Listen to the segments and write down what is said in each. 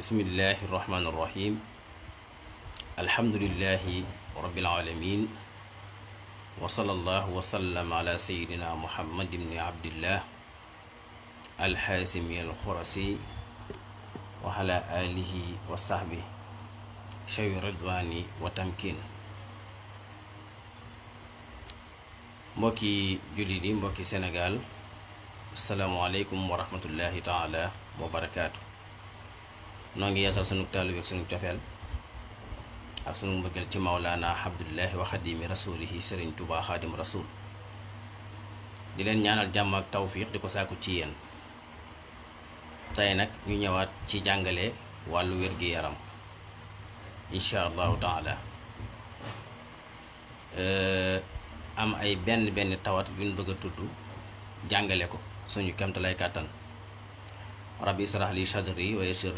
bismillahi irrahmani irrahim alhamdulillahi rabbil alamin wa sallallahu wa sallam ala sayidina muhammad ibni abdillah alxaasimi alxurasi wa ala alihi wa sahbi shawi ridwani wa tamkin. Mbokki jullit yi, mbokki Sénégal, asalaamualeykum wa rahmatullahi taala wa barakaatu. noo ngi yeesal sunu taalu ak sunu cofeel ak sunu mbëggeel ci Mawlaana Abdullahi wa xadimi rasulihi Sëriñ Tuubaa Xaadim Rasul. di leen ñaanal jàmm ak tawfiix di ko sàkku ci yéen. tey nag ñu ñëwaat ci jàngale wàllu wér-gi-yaram incha allahu taala. am ay benn tawat yu ñu bëgg a tudd jàngale ko suñu kemtalay kàttan. rabbi israh li sadri wa yassir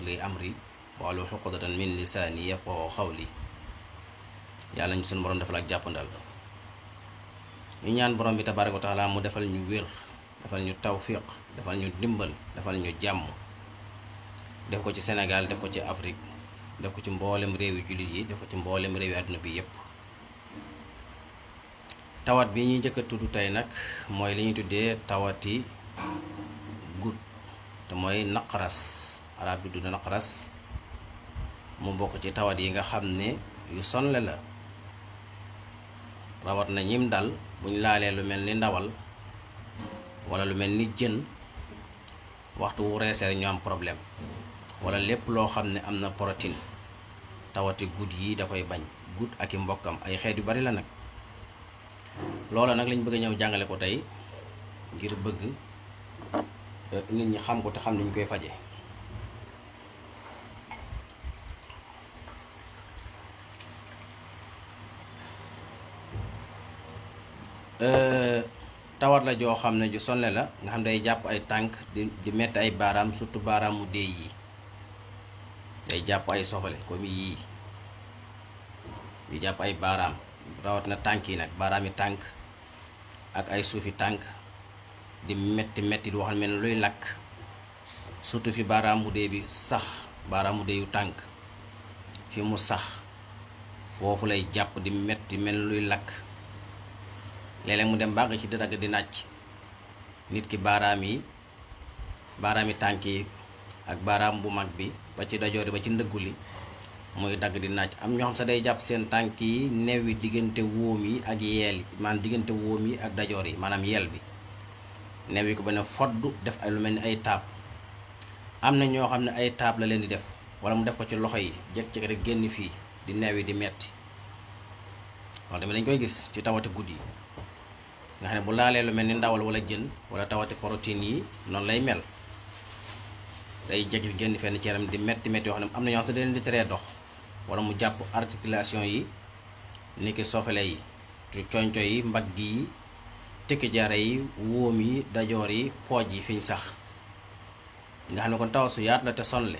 li amri wahlul uqdatan min lisaani yafqahu qawli. yàlla ñu suñu borom defal ak jàppandal. ñu ñaan borom bi tabaaraka wa taala mu defal ñu wér, defal ñu tawfiq, defal ñu dimbal, defal ñu jàmm. def ko ci Sénégal, def ko ci Afrique, def ko ci mboolem réewi jullit yi, def ko ci mboolem réewi àdduna bi yépp. tawat bi ñuy njëkk a tudd tey nag mooy li ñuy tuddee tawati gut te mooy naqaras. arab bi du naqaras, mu bokk ci tawat yi nga xam ne yu sonle la. rawat na ñim dal buñ laalee lu mel ni ndawal wala lu mel ni jën, waxtu wu reesee ñu am problème, wala lépp loo xam ne am na protéine. tawati gut yi da koy bañ. gut ak i mbokkam ay xeet yu bari la nag. loola nag lañ bëgg a ñëw jàngale ko tey ngir bëgg nit ñi xam ko te xam ni ñu koy faje. tawat la joo xam ne ju sonle la, nga xam day jàpp ay tànk di metti ay baaraam, surtout baaraamu déy yi. day jàpp ay sofale comme yii di jàpp ay baaraam, rawat na tànk yi nag, baaraam yi tànk ak ay suufi tànk di metti du wax mel ne luy lakk, surtout fi baaraamu dee bi sax, baaraamu deeyu tànk fi mu sax foofu lay jàpp di metti mel ne luy lakk. léeg-léeg mu dem bàgg ci di dagg di nàcc nit ki baaraami tànk yi ak baaraam bu mag bi ba ci dajoori ba ci ndëggu li muy dagg di nàcc. am ñoo xam sax day jàpp seen tànk yi neew yi diggante wóom yi ak yeel yi, maanaam diggante wóom yi ak dajoor yi, maanaam yeel bi neew yi ko ba ne fodd def ay lu mel ni ay taab. am na ñoo xam ne ay taab la leen di def, wala mu def ko ci loxo yi jekk-jekk rek génn fii di neew yi di metti. wax tamit dañ koy gis ci tawati guddi yi nga xam ne bu laalee lu mel ni ndawal wala jën wala tawati protéine yi noonu lay mel. day jekki génn fenn ci yaram di metti yoo xam ne am na ñoo xam ne da leen di teree dox, wala mu jàpp articulation yi niki sofale yi, conco yi, mbagg yi, tikki jaare yi, wóom yi, dajoor yi, pooj yi fiñ sax. nga xam ne kon taw su yaat la te sonle.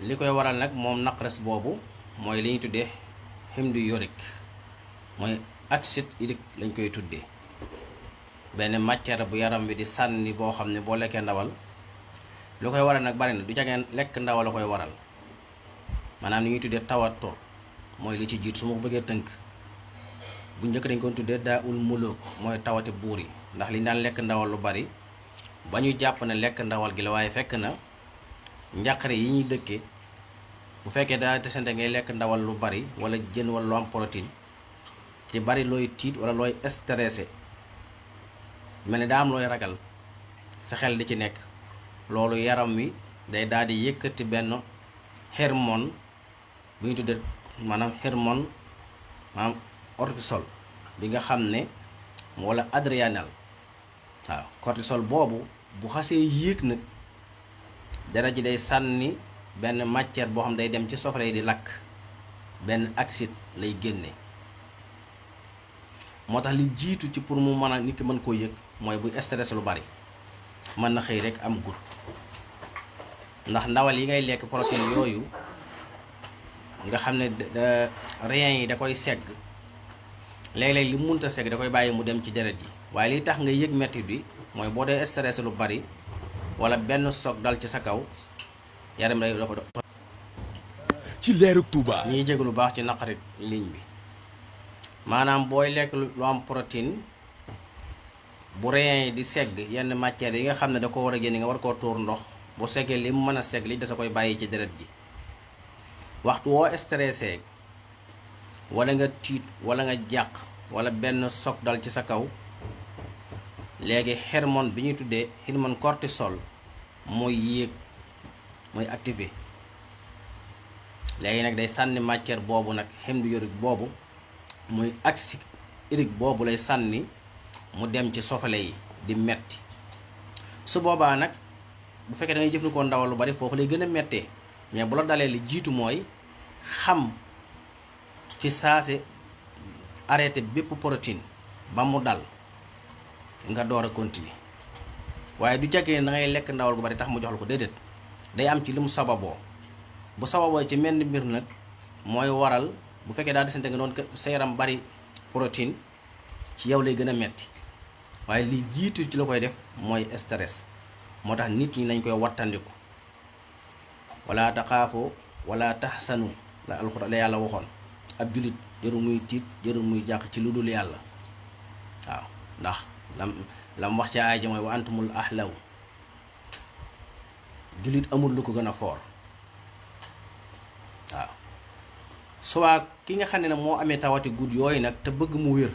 li koy waral nag moom naqaras boobu mooy li ñuy tuddee hymne urique, mooy acide urique lañ koy tuddee. benn matière bu yaram bi di sànni boo xam ne boo lekkee ndawal, lu koy waral nag bari na, du jageen lekk ndawal la koy waral. maanaam li ñuy tuddee tawatur mooy li ci jiit su ma ko bëggee tënk. bu njëkk dañ ko tuddee daa ul muluk, mooy tawati buur yi, ndax liñ daan lekk ndawal lu bari ba ñu jàpp ne lekk ndawal gi la, waaye fekk na njàqare yi ñuy dëkkee bu fekkee daa tesante ngay lekk ndawal lu bari wala jën wala lu am protéine ci bari looy tiit wala looy stressé, mel ni daa am looy ragal sa xel di ci nekk. loolu yaram wi day daal di yëkkati benn hormone bu ñu tuddee maanaam cortisol bi nga xam ne wala adrénaline. waaw cortisol boobu bu xasee yéeg nag dara ji day sànni benn matière boo xam day dem ci sofale yi di lakk, benn acide lay génne. moo tax li jiitu ci pour mu mën a nit ki mën koo yëg mooy buy stress lu bari mën na xëy rek am gut. ndax ndawal yi ngay lekk protéine yooyu nga xam ne rein yi da koy segg, léeg-léeg li munta segg da koy bàyyi mu dem ci deret ji. waaye li tax nga yëg metti bi mooy boo dee stress lu bari wala benn soog dal ci sa kaw yaram day dafa ci leerug Touba. ñiy jég lu baax ci naqarit ligne bi maanaam booy lekk lu am protéine bu rein yi di segg yenn matières yi nga xam ne da ko war a génne nga war koo tuur ndox bu seggee li mu mën a segg li da koy bàyyi ci deret ji waxtu woo stressé wala nga tiit wala nga jàq wala benn soog dal ci sa kaw léegi hormone bi ñuy tuddee hormone cortisol mooy yéeg mooy activé léegi nag day sànni matière boobu nag xemdu urique boobu muy acide urique boobu lay sànni mu dem ci sofale yi di metti su boobaa nag bu fekkee da ngay jëfandikoo ndawal lu bari foofu lay gën a mettee mais bu la dalee li jiitu mooy xam ci saase arrêté bépp protéine ba mu dal nga door a continuer waaye du jàggee da ngay lekk ndawal gu bari tax mu jox la ko déedéet day am ci li mu sababoo bu sababoo ci menn mbir nag mooy waral bu fekkee daa desante nga doon sa yaram bari protéine ci yow lay gën a metti waaye li jiitu ci la koy def mooy stress moo tax nit ñi nañ koy wattandiku wala taxaafu wala taxsanu la alxuraan la yàlla waxoon ab jullit jarul muy tiit jarul muy jàq ci lu dul yàlla waaw ndax lam wax ci aay ja mooy wa antumul ahlaw jullit amul lu ko gën a foor waaw soit ki nga xam ne nag moo amee tawati gudd yooyu nag te bëgg mu wér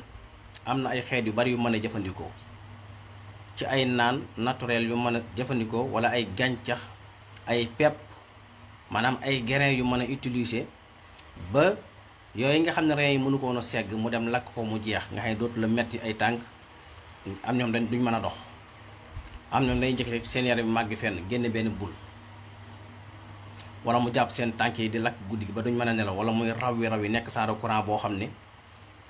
am na ay xeet yu bari yu mën a jëfandikoo ci ay naan naturel yu mën a jëfandikoo wala ay gàncax ay pepp maanaam ay grain yu mën a utiliser ba yooyu nga xam ne reen yi mënu ko woon a segg mu dem lakk ko mu jeex nga xam ne dootu la metti ay tànk am ñoom duñ mën a dox am ñoom day njëkk rek seen yaram bi màgg fenn génn benn bul wala mu jàpp seen tànk yi di lakk guddi gi ba duñ mën a nelaw wala muy raw yi nekk saara courant boo xam ne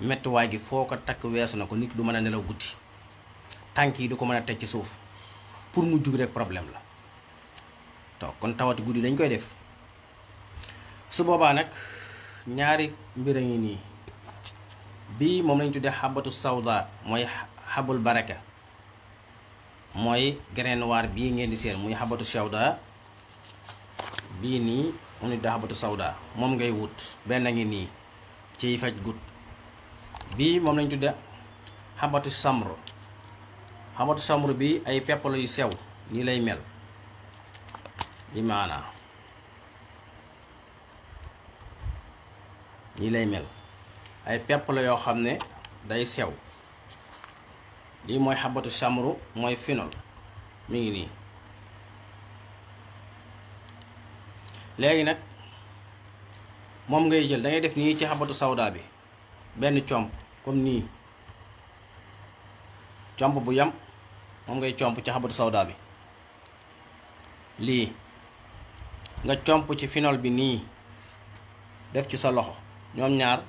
mettiwaay gi foo ko takk weesu na ko nit du mën a nelaw guddi tànk yi du ko mën a teg ci suuf pour mu jug rek problème la toog kon tawati guddi dañ koy def su boobaa nag ñaari mbir a ngi nii bii moom lañ tuddee xabatu sawda mooy xabul baraka mooy grain noir bii ngeen di seen muy xabatu sawda bii nii moom lañ tuddee xabatu sawda moom ngay wut benn ngi nii ciy faj gut bii moom lañ tuddee xabatu samro xabatu samro bi ay pepp la yu sew nii lay mel bi maanaa nii lay mel ay pepp la yoo xam ne day sew lii mooy xabatu samru mooy phénol mi ngi nii léegi nag moom ngay jël da ngay def nii ci xabatu sawda bi benn comp comme nii comp bu yam moom ngay comp ci xabatu sawda bi lii nga comp ci phénol bi nii def ci sa loxo ñoom ñaar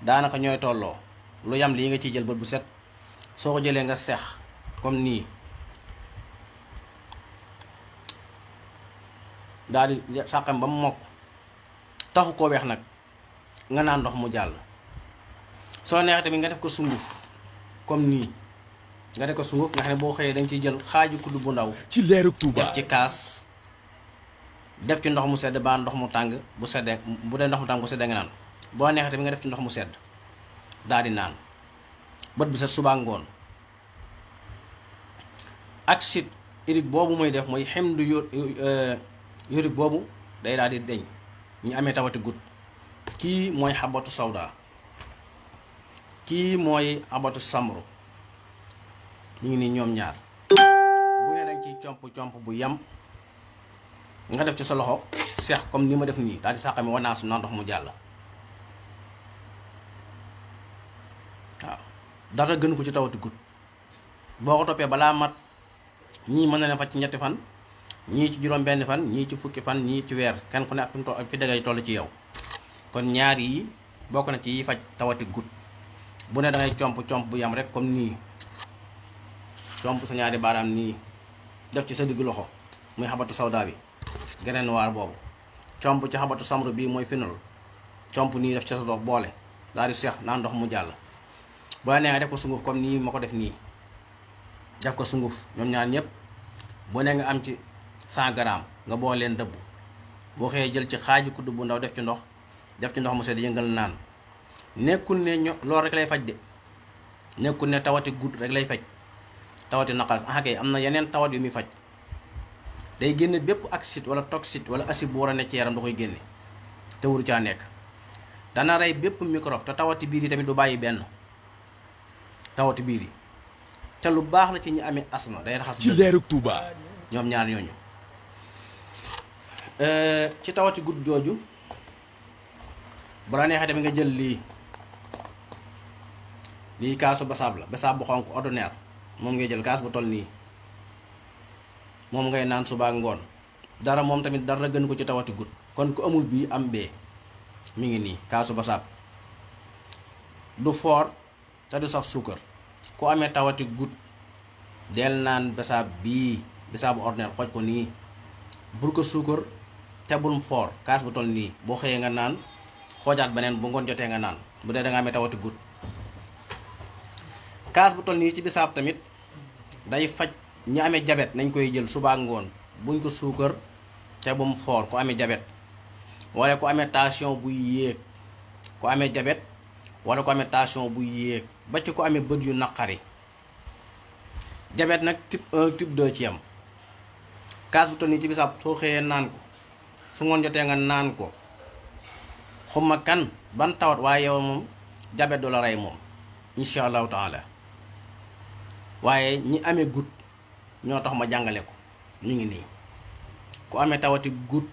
daanaka ñooy tolloo lu yam lii nga ciy jël bët bu set soo ko jëlee nga seex comme nii daal di sàqam ba mu mokk taxu koo weex nag nga naan ndox mu jàll soo neexee tamit nga def ko sunguf comme nii nga def ko sunguf nga xam ne boo xëyee dañ ciy jël xaaju kudd bu ndaw ci leerug Touba def ci kaas def ci ndox mu sedd ba ndox mu tàng bu seddee bu dee ndox mu tàng bu seddee nga naan boo neexee tamit nga def ci ndox mu sedd daal di naan bët bi set subaa ngoon acide urique boobu muy def muy xemdu urique boobu day daal di deñ ñu amee tawati gut kii mooy xabatu sawda kii mooy xabatu samru ñu ngi nii ñoom ñaar bu ne dañ ciy comp bu yam nga def ci sa loxo seex comme ni ma def nii daal di sàqami wanaasu na ndox mu jàll waaw dara gën ko ci tawati gut boo ko toppee balaa mat ñii mën na leen faj ci ñetti fan ñii ci juróom benn fan ñii ci fukki fan ñii ci weer kenn ku ne ak fi mu toll ak fi dëgg toll ci yow kon ñaar yi bokk na ci yi faj tawati gut bu ne da ngay comp bu yam rek comme nii comp sa ñaari baaraam nii def ci sa diggu loxo muy xabatu sawda bi grain noir boobu comp ci xabatu samru bii mooy phénol comp nii def ci sa dox boole daal di seex naan ndox mu jàll boo nee nga def ko sunguf comme nii ma ko def nii def ko sunguf ñoom ñaar ñëpp bu ne nga am ci 100 grammes nga boole leen dëbb boo xëyee jël ci xaaju kudd bu ndaw def ci ndox mu sedd yëngal naan. nekkul ne loolu rek lay faj de nekkul ne tawati gudd rek lay faj tawati naqas kay am na yeneen tawat yu muy faj day génne bépp acide wala toxique wala acide bu war a ne ci yaram da koy génne te wuru caa nekk. dana rey bépp microbe te tawati biir yi tamit du bàyyi benn tawati biir yi te lu baax la ci ñi amee asma day raxas ci leerug Touba. ñoom ñaar ñooñu. ci tawati gudd jooju bu la neexee tamit nga jël lii kaasu basaab la basaab bu xonk ordinaire moom ngay jël kaas bu toll nii moom ngay naan suba ak ngoon dara moom tamit dara gën ko ci tawati gudd kon ku amul bii am bee mi ngi nii kaasu basaab du foor te du saf suukar ku amee tawati gudd del naan basaab bii basaabu ordinaire xooj ko nii bul ko suukar te bul foor kaas bu toll nii boo xëyee nga naan xoojaat beneen bu ngoon jotee nga naan bu dee da nga amee tawati gudd. kaas bu toll nii ci bisaab tamit day faj ñi amee jabet nañ koy jël suba ak ngoon buñ ko suukar te bu mu foor ku amee jabet wala ku amee tension buy yéeg ku amee jabet wala ku amee tension buy yéeg ba ci ku amee bët yu naqari. jabet nag type 1 type 2 ci yam kaas bu toll nii ci bisaab soo xëyee naan ko su ngoon jotee nga naan ko xuma kan ban tawat waaye yow moom jabet du la rey moom insha allahu taala. waaye ñi amee gut ñoo tax ma jàngale ko mi ngi nii ku amee tawati gut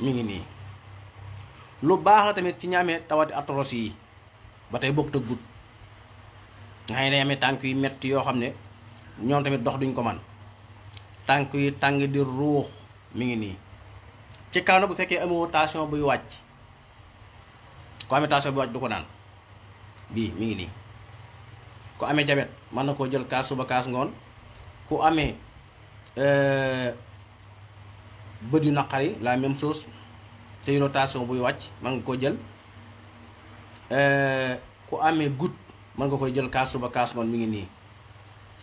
mi ngi nii. lu baax la tamit ci ñi amee tawati arthrose yi ba tey bokkut ak gut nga xam ne day amee tànk yu metti yoo xam ne ñoom tamit dox duñ ko man tànk yi tàng di ruux mi ngi nii. ci kaw na bu fekkee amoo tension buy wàcc ku amee tension buy wàcc du ko naan bii mi ngi nii. ku amee jabet mën na koo jël kaas suba kaas ngoon ku amee bët yu naqari la même chose te yoroo tension buy wàcc mën nga koo jël. ku amee gut mën nga koy jël kaas suba kaas ngoon mi ngi nii.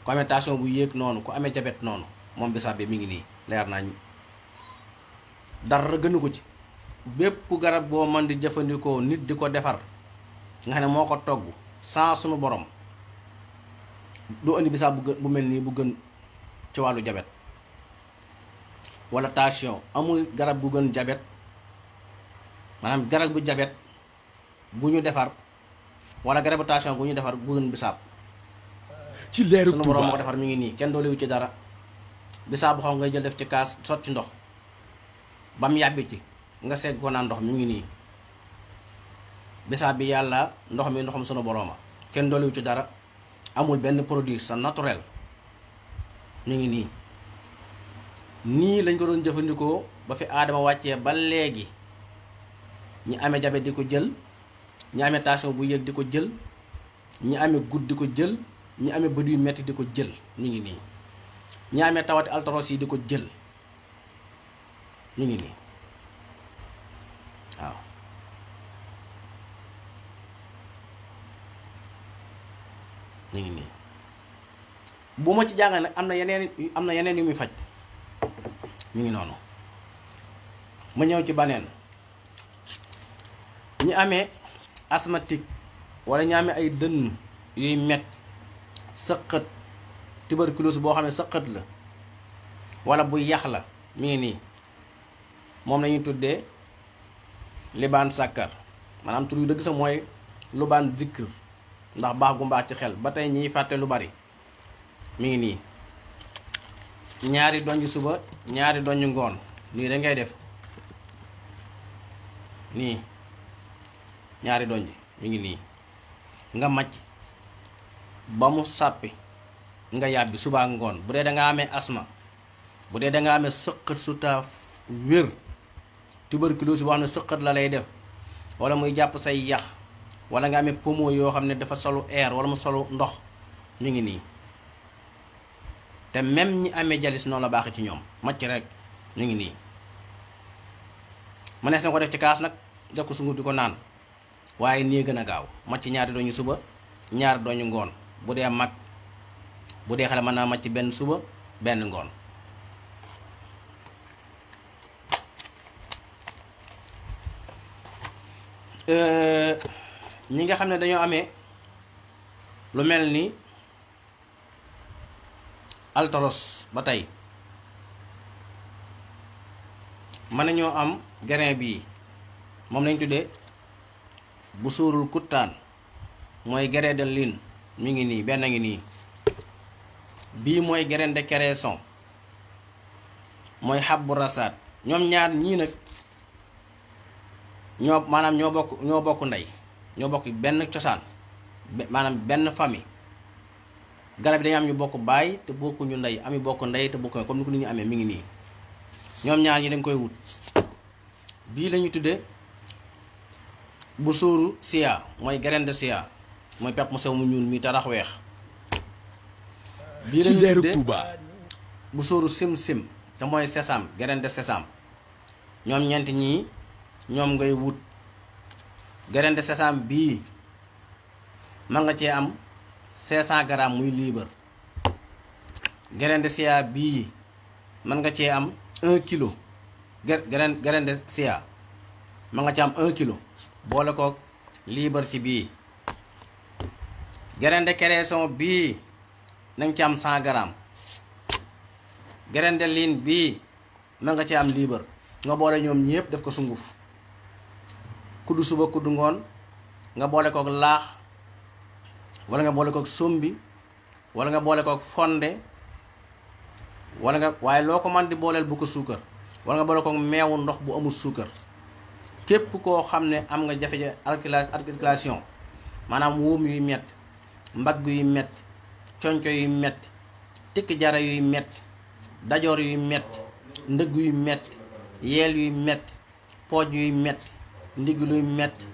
ku amee tension buy yéeg noonu ku amee jabet noonu moom bisaab bi mi ngi nii leer nañ dara gënu ko ci. bépp garab boo mën di jëfandikoo nit di ko defar nga xam ne moo ko togg sans sunu borom doo indi bisaab bu mel nii bu gën ci wàllu jabet wala tension. amul garab bu gën jabet maanaam garab bu jabet bu ñu defar wala garabu tension bu ñu defar bu gën bisaab. ci leeru sunu borom moo ko defar mi ngi nii kenn doolewu ci dara. bisaab bu xaw ngay jël def ci kaas sotti ndox ba mu yàbbi ci nga segg ko naan ndox mi ngi nii. bisaab bi yàlla ndox mi ndoxam sunu borooma kenn doolewu ci dara. amul benn produit sa naturel mi ngi nii. nii lañ ko doon jëfandikoo ba fi aadama wàccee ba léegi ñi amee jabet di ko jël ñi amee tension bu yéeg di ko jël ñi amee gud di ko jël ñi amee bët yu metti di ko jël mi ngi nii. ñi amee tawati arthrose yi di ko jël mi ngi nii waaw. ñu ngi nii bu ma ci jàngal nag am na yeneen yu muy faj mi ngi noonu. ma ñëw ci baneen ñi amee asthmatique wala ñi amee ay dënn yuy mett sëqët tuberculose boo xam ne sëqët la wala bu yax la mi ngi nii. moom lañuy tuddee libaan sàkkar maanaam tur yu dëgg sa mooy lubaan zikr ndax baax gu mbaax ci xel ba tey ñiy fàtte lu bari mi ngi nii. ñaari donj suba ñaari donj ngoon nii da ngay def nii ñaari donj mi ngi nii nga macc ba mu sàppi nga yàbbi suba ak ngoon. bu dee da nga amee asma bu dee da nga amee sëqët su ta wér tuberculose boo xam ne sëqët la lay def wala muy jàpp say yax wala nga amee poumon yoo xam ne dafa solu air wala mu solu ndox mi ngi nii. te même ñi amee jalis noonu la baaxee ci ñoom macc rek mi ngi nii. mënees na ko def ci kaas nag def ko sungu di ko naan waaye nii gën a gaaw macc ñaari doñu suba ñaari doñu ngoon. bu dee mag bu dee xale mën naa macc benn suba benn ngoon. ñi nga xam ne dañoo amee lu mel ni altoros ba tey mën nañoo am grain bii moom lañ tuddee bu suurul kuttaan mooy grain de lin mi ngi nii benn ngi nii. bii mooy grain de cresson mooy habbu rasaat. ñoom ñaar ñii nag maanaam ñoo bokk ndey, ñoo bokk benn cosaan, maanaam benn famille. garab yi dañu am ñu bokk baay te bokkuñu ndey, ami bokk ndey te bokkuñu, comme ni ko nit ñi amee mi ngi nii. ñoom ñaar ñi dañ koy wut. bii lañu tudde bu suuru sia mooy grain de sia mooy pepp mu sew mu ñuul mi te rax weex. bii lañu tudde bu suuru sim te mooy sésame, grain de sésame. ñoom ñeent ñii ñoom ngay wut. grain de sésame bii mën nga cee am 500 grammes muy liibar. grain de sia bii mën nga cee am 1 kilo. grain de sia mën nga ci am 1 kilo boole koog liibar ci bii. grain de cresson bii nañ ci am 100 grammes. grain de lin bii mën nga ci am liibar. nga boole ñoom ñépp def ko sunguf kuddu suba kuddu ngoon, nga boole kook laax wala nga boole kook sombi wala nga boole kook fonde wala nga waaye loo ko man di booleel bu ko suukar, wala nga boole kook meewu ndox bu amul suukar. képp koo xam ne am nga jafe articulation maanaam wóom yuy metti, mbagg yuy metti, conco yuy metti, tikk jara yuy metti, dajoor yuy metti, ndëgg yuy metti, yeel yuy metti, pooj yuy metti, ndigg luy metti,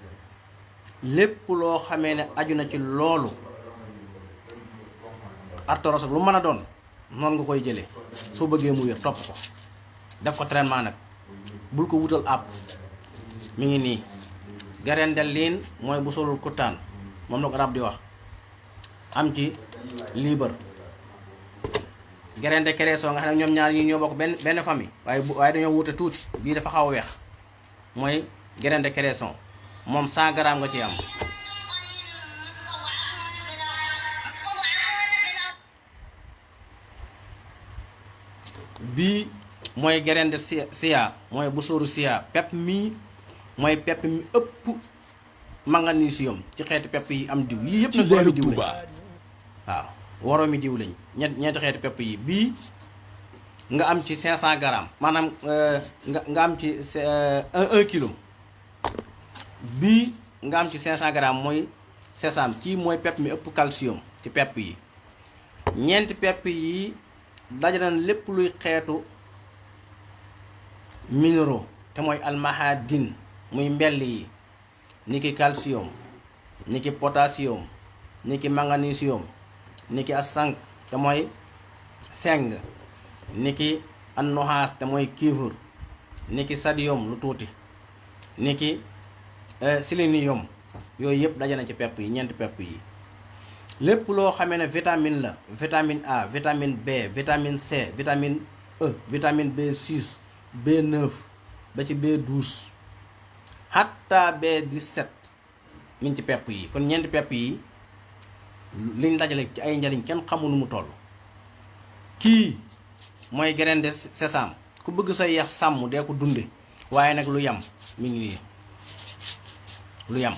lépp loo xamee ne aju na ci loolu arthrose lu mën a doon noonu nga koy jëlee. soo bëggee mu wér topp ko def ko traitement nag, bul ko wutal àpp. mi ngi nii grain de lin mooy bu suurul kuttaan moom la ko arab di wax, am ci liibar. grain de cresson nga xam ne ñoom ñaar yi ñoo bokk benn famille waaye dañoo wute tuuti. bii dafa xaw a weex mooy grain de cresson moom 100 grammes nga ci am. bii mooy grain de sia mooy bu sóoru sia. pepp mii mooy pepp mi ëpp magnésium ci xeeti pepp yi am diw yii yëpp nag waroomi diw lañ. waaw waroomi diw lañ ñeenti xeeti pepp yi. bii nga am ci 500 grammes maanaam nga am ci 1 kilo. bii nga am ci 500 grammes mooy sésame. kii mooy pepp mi ëpp calcium ci pepp yi. ñeenti pepp yi dajale lépp luy xeetu minéraux te mooy almahadin muy mbell yi, niki calcium, niki potassium, niki magnésium, niki asank te mooy seng, niki annoxaas te mooy cuivre, niki sodium lu tuuti, niki sélénium. yooyu yëpp daje na ci pepp yi, ñeenti pepp yi. lépp loo xamee ne vitamine la, vitamine A, vitamine B, vitamine C, vitamine E, vitamine B6, B9 ba ci B12 hatta B17 mi ngi ci pepp yi. kon ñeenti pepp yi liñ dajale ci ay njariñ kenn xamul nu mu toll. kii mooy grain de sésame. ku bëgg sa yax sàmm dee ko dunde waaye nag lu yam mi ngi nii lu yam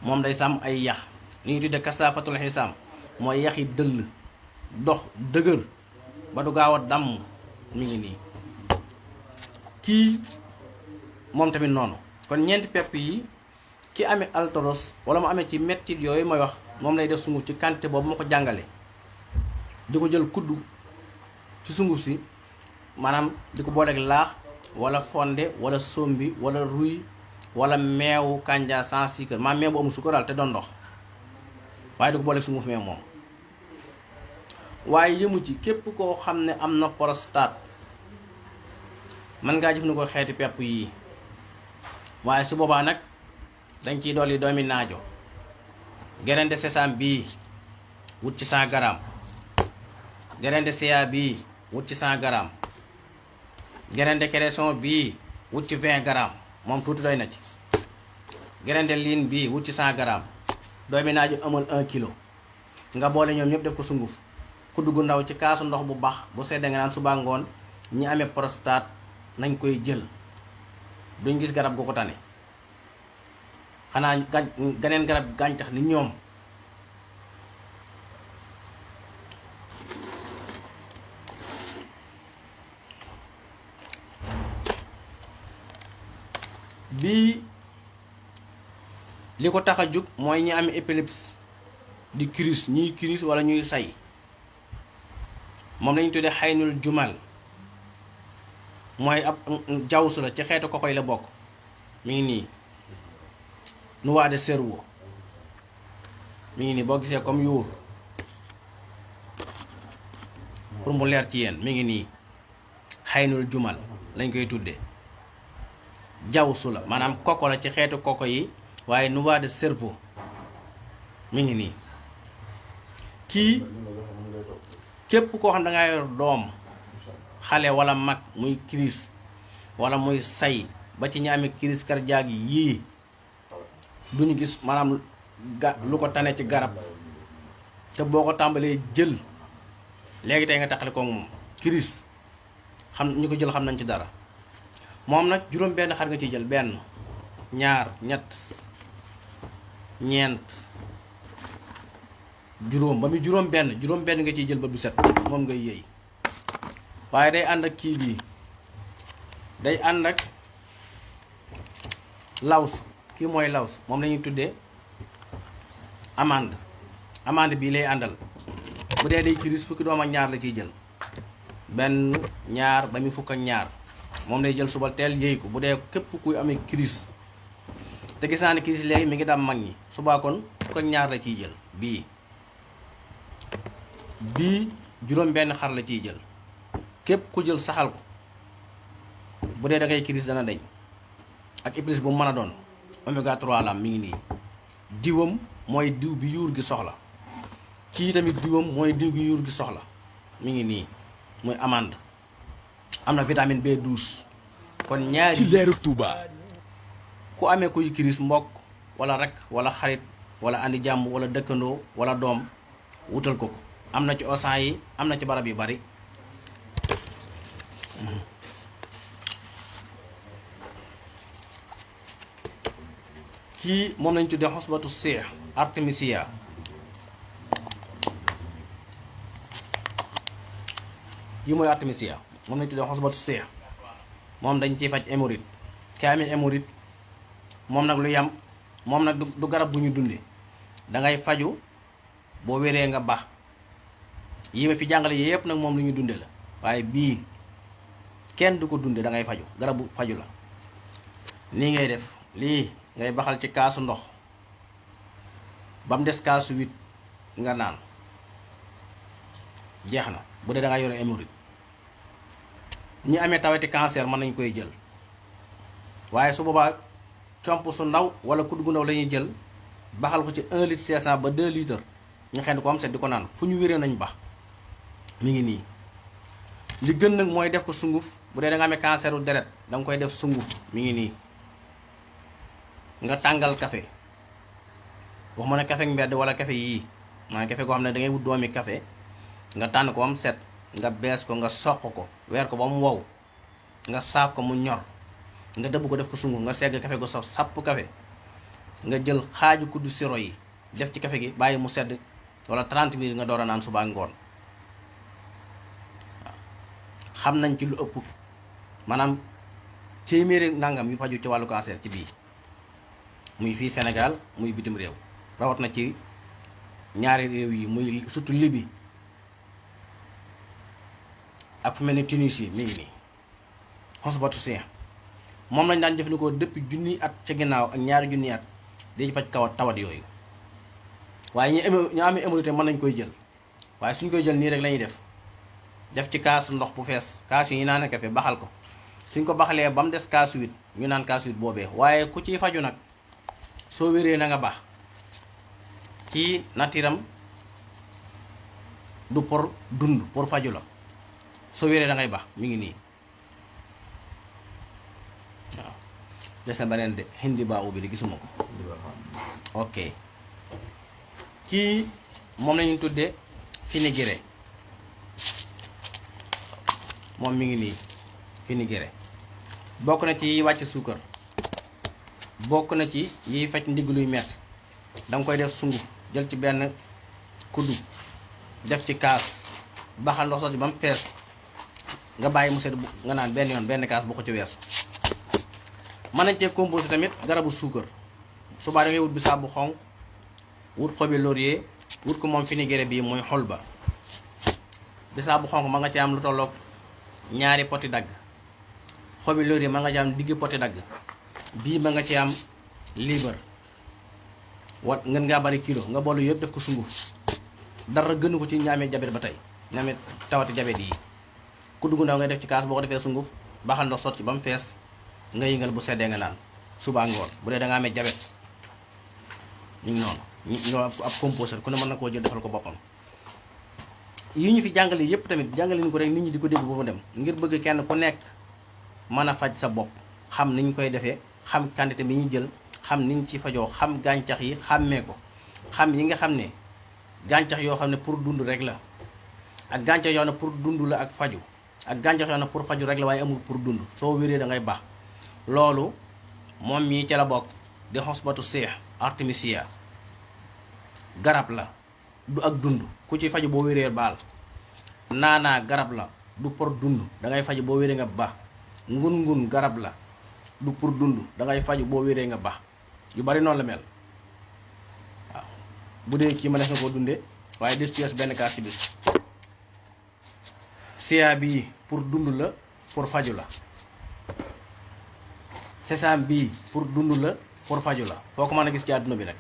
moom day sàmm ay yax. li ñuy tudde kasaafatul xisaam mooy yax yi dëll dox dëgër ba du gaaw a damm mi ngi nii. kii moom tamit noonu. kon ñeenti pepp yi ki amee arthrose wala mu amee ci mettit yooyu may wax moom lay def sunguf ci quantité boobu ma ko jàngale di ko jël kuddu ci sunguf si, maanaam di ko booleeg laax wala fonde wala sombi wala ruy wala meewu kànja sans sucre, maanaam meew bu amul suukar daal te doon ndox, waaye di ko booleeg sunguf meew moom. waaye yëmu ci képp koo xam ne am na prostate mën ngaa jëfandikoo xeeti pepp yii. waaye su boobaa nag dañ ciy dolli doomi naajo. grain de sésame bii wut ci 100 grammes, graine de chia bii wut ci 100 grammes graine de cresson bii wut ci 20 grammes moom tuuti doy na ci graine de lin bii wut ci 100 grammes doomi naaju amul 1 kilo nga boole ñoom ñëpp def ko sunguf kudd gu ndaw ci kaasu ndox bu baax bu seddee nga naan suba ngoon ñi amee prostate nañ koy jël duñ gis garab gu ko tane xanaa ganeen garab gàncax ni ñoom. bii li ko tax a jug mooy ñi am épilepsie di crise ñuy crise wala ñuy say moom lañu tuddee xaynul jumal mooy ab jawsu la ci xeetu kokoy la bokk mi ngi nii noix de cerveau mi ngi nii boo gisee comme yuur pour mu leer ci yéen mi ngi nii xaynul jumal lañ koy tuddee jawsu la maanaam koko la ci xeetu koko yi waaye noix de cerveau mi ngi nii kii képp koo xam da ngaa yor doom xale wala mag muy crise wala muy say ba ci ñi amee crise cardiaque yii duñu gis maanaam lu ko tane ci garab te boo ko tàmbalee jël léegi tey nga taxale ko moom crise xam ñu ko jël xam nañ ci dara moom nag juróom benn xar nga ciy jël benn ñaar ñett ñeent juróom ba mu juróom benn nga ciy jël ba du set moom ngay yëy waaye day ànd ak kii bii day ànd ak laws kii mooy laws moom lañuy tuddee amande bii lay àndal bu dee day kiris fukki doom ak ñaar la ciy jël benn ñaar ba mu fukk ak ñaar moom lay jël suba teel yëy ko bu dee képp kuy amee kiris te gis naa ne kiris léegi mi ngi daam mag ñi subaa kon fukk ak ñaar la ciy jël bii juróom benn xar la ciy jël képp ku jël saxal ko bu dee da ngay kiris dana deñ ak épice bu mu mën a doon oméga 3 lam mi ngi nii diwam mooy diw bi yuur gi soxla kii tamit diwam mooy diw gi yuur gi soxla mi ngi nii muy amande am na vitamine B12 kon ñaari ci leeru Touba. ku amee kuy kiris mbokk wala rek wala xarit wala andi jàmm wala dëkkandoo wala doom wutal ko am na ci osan yi am na ci barab yu bari kii moom lañ tuddee xosbatu seex artemisia kii mooy artemisia moom lañ tuddee xosbatu seex moom dañ ciy faj hémorroïde ki amee hémorroïde moom nag lu yam moom nag du garab bu ñu dunde dangay faju boo wéree nga baax yi ma fi jàngale yépp nag moom lu ñu dunde la waaye bii kenn du ko dunde dangay faju garabu faju la nii ngay def lii ngay baxal ci kaasu ndox ba mu des kaasu 8 nga naan jeex na bu dee da nga yore hémorroïde ñi amee tawati cancer mën nañ koy jël waaye su boobaa comp su ndaw wala kudd gu ndaw la ñuy jël baxal ko ci 1 litre 500 ba 2 litres ñu xëy ko am set di ko naan fu ñu wéree nañ bax mi ngi nii li gën nag mooy def ko sunguf bu dee da nga amee canceru deret da nga koy def sunguf mi ngi nii nga tàngal café waxuma ne café mbedd wala café yii maanaam café goo xam ne da ngay wut doomi café nga tànn ko am set nga bees ko nga soq ko weer ko ba mu wow nga saaf ko mu ñor nga dëbb ko def ko sunguf nga segg café gu saf sàpp café nga jël xaaju kuddu siro yi def ci café gi bàyyi mu sedd wala 30 minutes nga door a naan suba ngoon xam nañ ci lu ëpp maanaam téeméeri nangam yu faju ci wàllu cancer ci bii muy fii Sénégal muy bitim réew rawat na ci ñaari réew yi muy surtout Libye ak fu mel ni Tunisie mi ngi nii xosbatu sien moom lañ daan jëfandikoo depuis junni at ca ginnaaw ak ñaari junni at di faj tawat yooyu waaye ñu amee hémorroïde mën nañ koy jël waaye suñ koy jël nii rek lañuy def ci kaasu ndox bu fees kaas yi ñu naan kafe baxal ko suñ ko baxalee ba mu des kaasu 8 ñu naan kaasu 8 boobee waaye ku ciy faju nag soo wéree na nga baax kii natiram du pour dund pour faju la soo wéree da ngay baax mi ngi nii waaw des na beneen de hindi baaxu bi di gisuma ko ok kii moom lañu tuddee fenugrec moom mi ngi nii fenugrec bokk na ci yi wàcc suukar bokk na ci yiy faj ndigg luy mett danga koy def sunguf jël ci benn kuddu def ci kaas baxal ndox sotti ba mu fees nga bàyyi mu sedd nga naan benn yoon benn kaas bu ko ci weesu. mën nañ cee composé tamit garabu suukar subaa da ngay wut bisaab bu xonq wut xobi laurier wut ko moom fenugrec bii mooy xol ba bisaab bu xonq ma nga ci am lu tolloog ñaari poti dagg xobi laurier ma nga ci am digg poti dagg bii ma nga ci am liibar wat ngeen ngaa bari kilo nga boolu yëpp def ko sunguf dara gënu ko ci ñaamee jabet ba tey ñaamee tawati jabet yi ku dugg ndaw ngay def ci kaas boo ko defee sunguf baxal ndox sotti ba mu fees nga yëngal bu seddee nga naan suba ngoon bu dee da nga amee jabet ñu ngi noonu ñoo ab composeur ku ne mën na koo jël defal ko boppam. yi ñu fi jàngale yépp tamit jàngale ñu ko rek nit ñi di ko dégg ba mu dem ngir bëgg kenn ku nekk mën a faj sa bopp xam niñ koy defee xam quantité bi ñu jël xam niñ ci fajoo xam gàncax yi xàmmee ko xam yi nga xam ne gàncax yoo xam ne pour dund rek la ak gàncax yoo xam ne pour dund la ak faju ak gàncax yoo xam ne pour faju rek la waaye amul pour dund soo wéree da ngay baax loolu moom mii ca la bokk di xosbatu seex artemisia garab la du ak dund ku ci faju boo wéree baal naanaa garab la du pour dund da ngay faju boo wéree nga baax ngun garab la du pour dund da ngay faju boo wéree nga baax yu bari noonu la mel waaw bu dee kii ma def na koo dundee waaye des tuyees benn kaas ci bis sia bii pour dund la pour faju la sesam bii pour dund la pour faju la foo ko mën a gis ci àdduna bi nag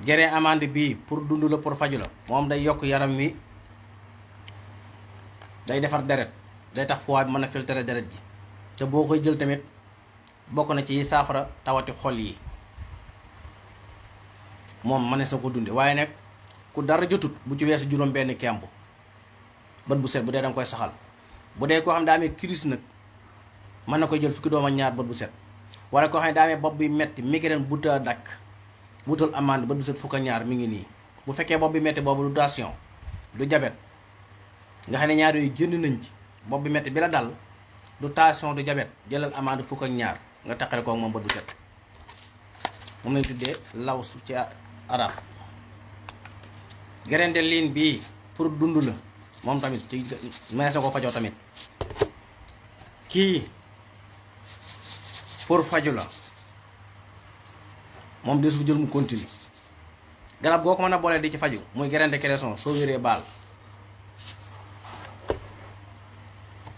gere amande bii pour dund la pour faju la moom day yokk yaram wi day defar deret day tax foie bi mën a filtrer deret ji te boo koy jël tamit bokk na ci saafara tawati xol yi moom ma ne sa ko dunde waaye nag ku dara jotut bu ci weesu juróom benn kemb bët bu set bu dee danga koy saxal bu dee koo xam ne daa amee crise nag mën na koy jël fukki doom ak ñaar bët bu set wala koo xam ne daa amee bopp bi metti migraine buta dakk wutal amande bët bu set fukk ak ñaar mi ngi nii bu fekkee bopp bi metti boobu du tension du diabète nga xam ne ñaar yooyu génn nañ ci bopp bi metti bi la dal du tension du diabète jëlal amande fukk ak ñaar nga taqale ko moom bët bu set moom lañ tuddee lawsu ci arab graine de lin bii pour dund la moom tamit ci mees na ko fajoo tamit kii pour faju la moom des bu jël mu continue garab goo ko mën a boole di ci faju muy graine de cresson soo wéree baal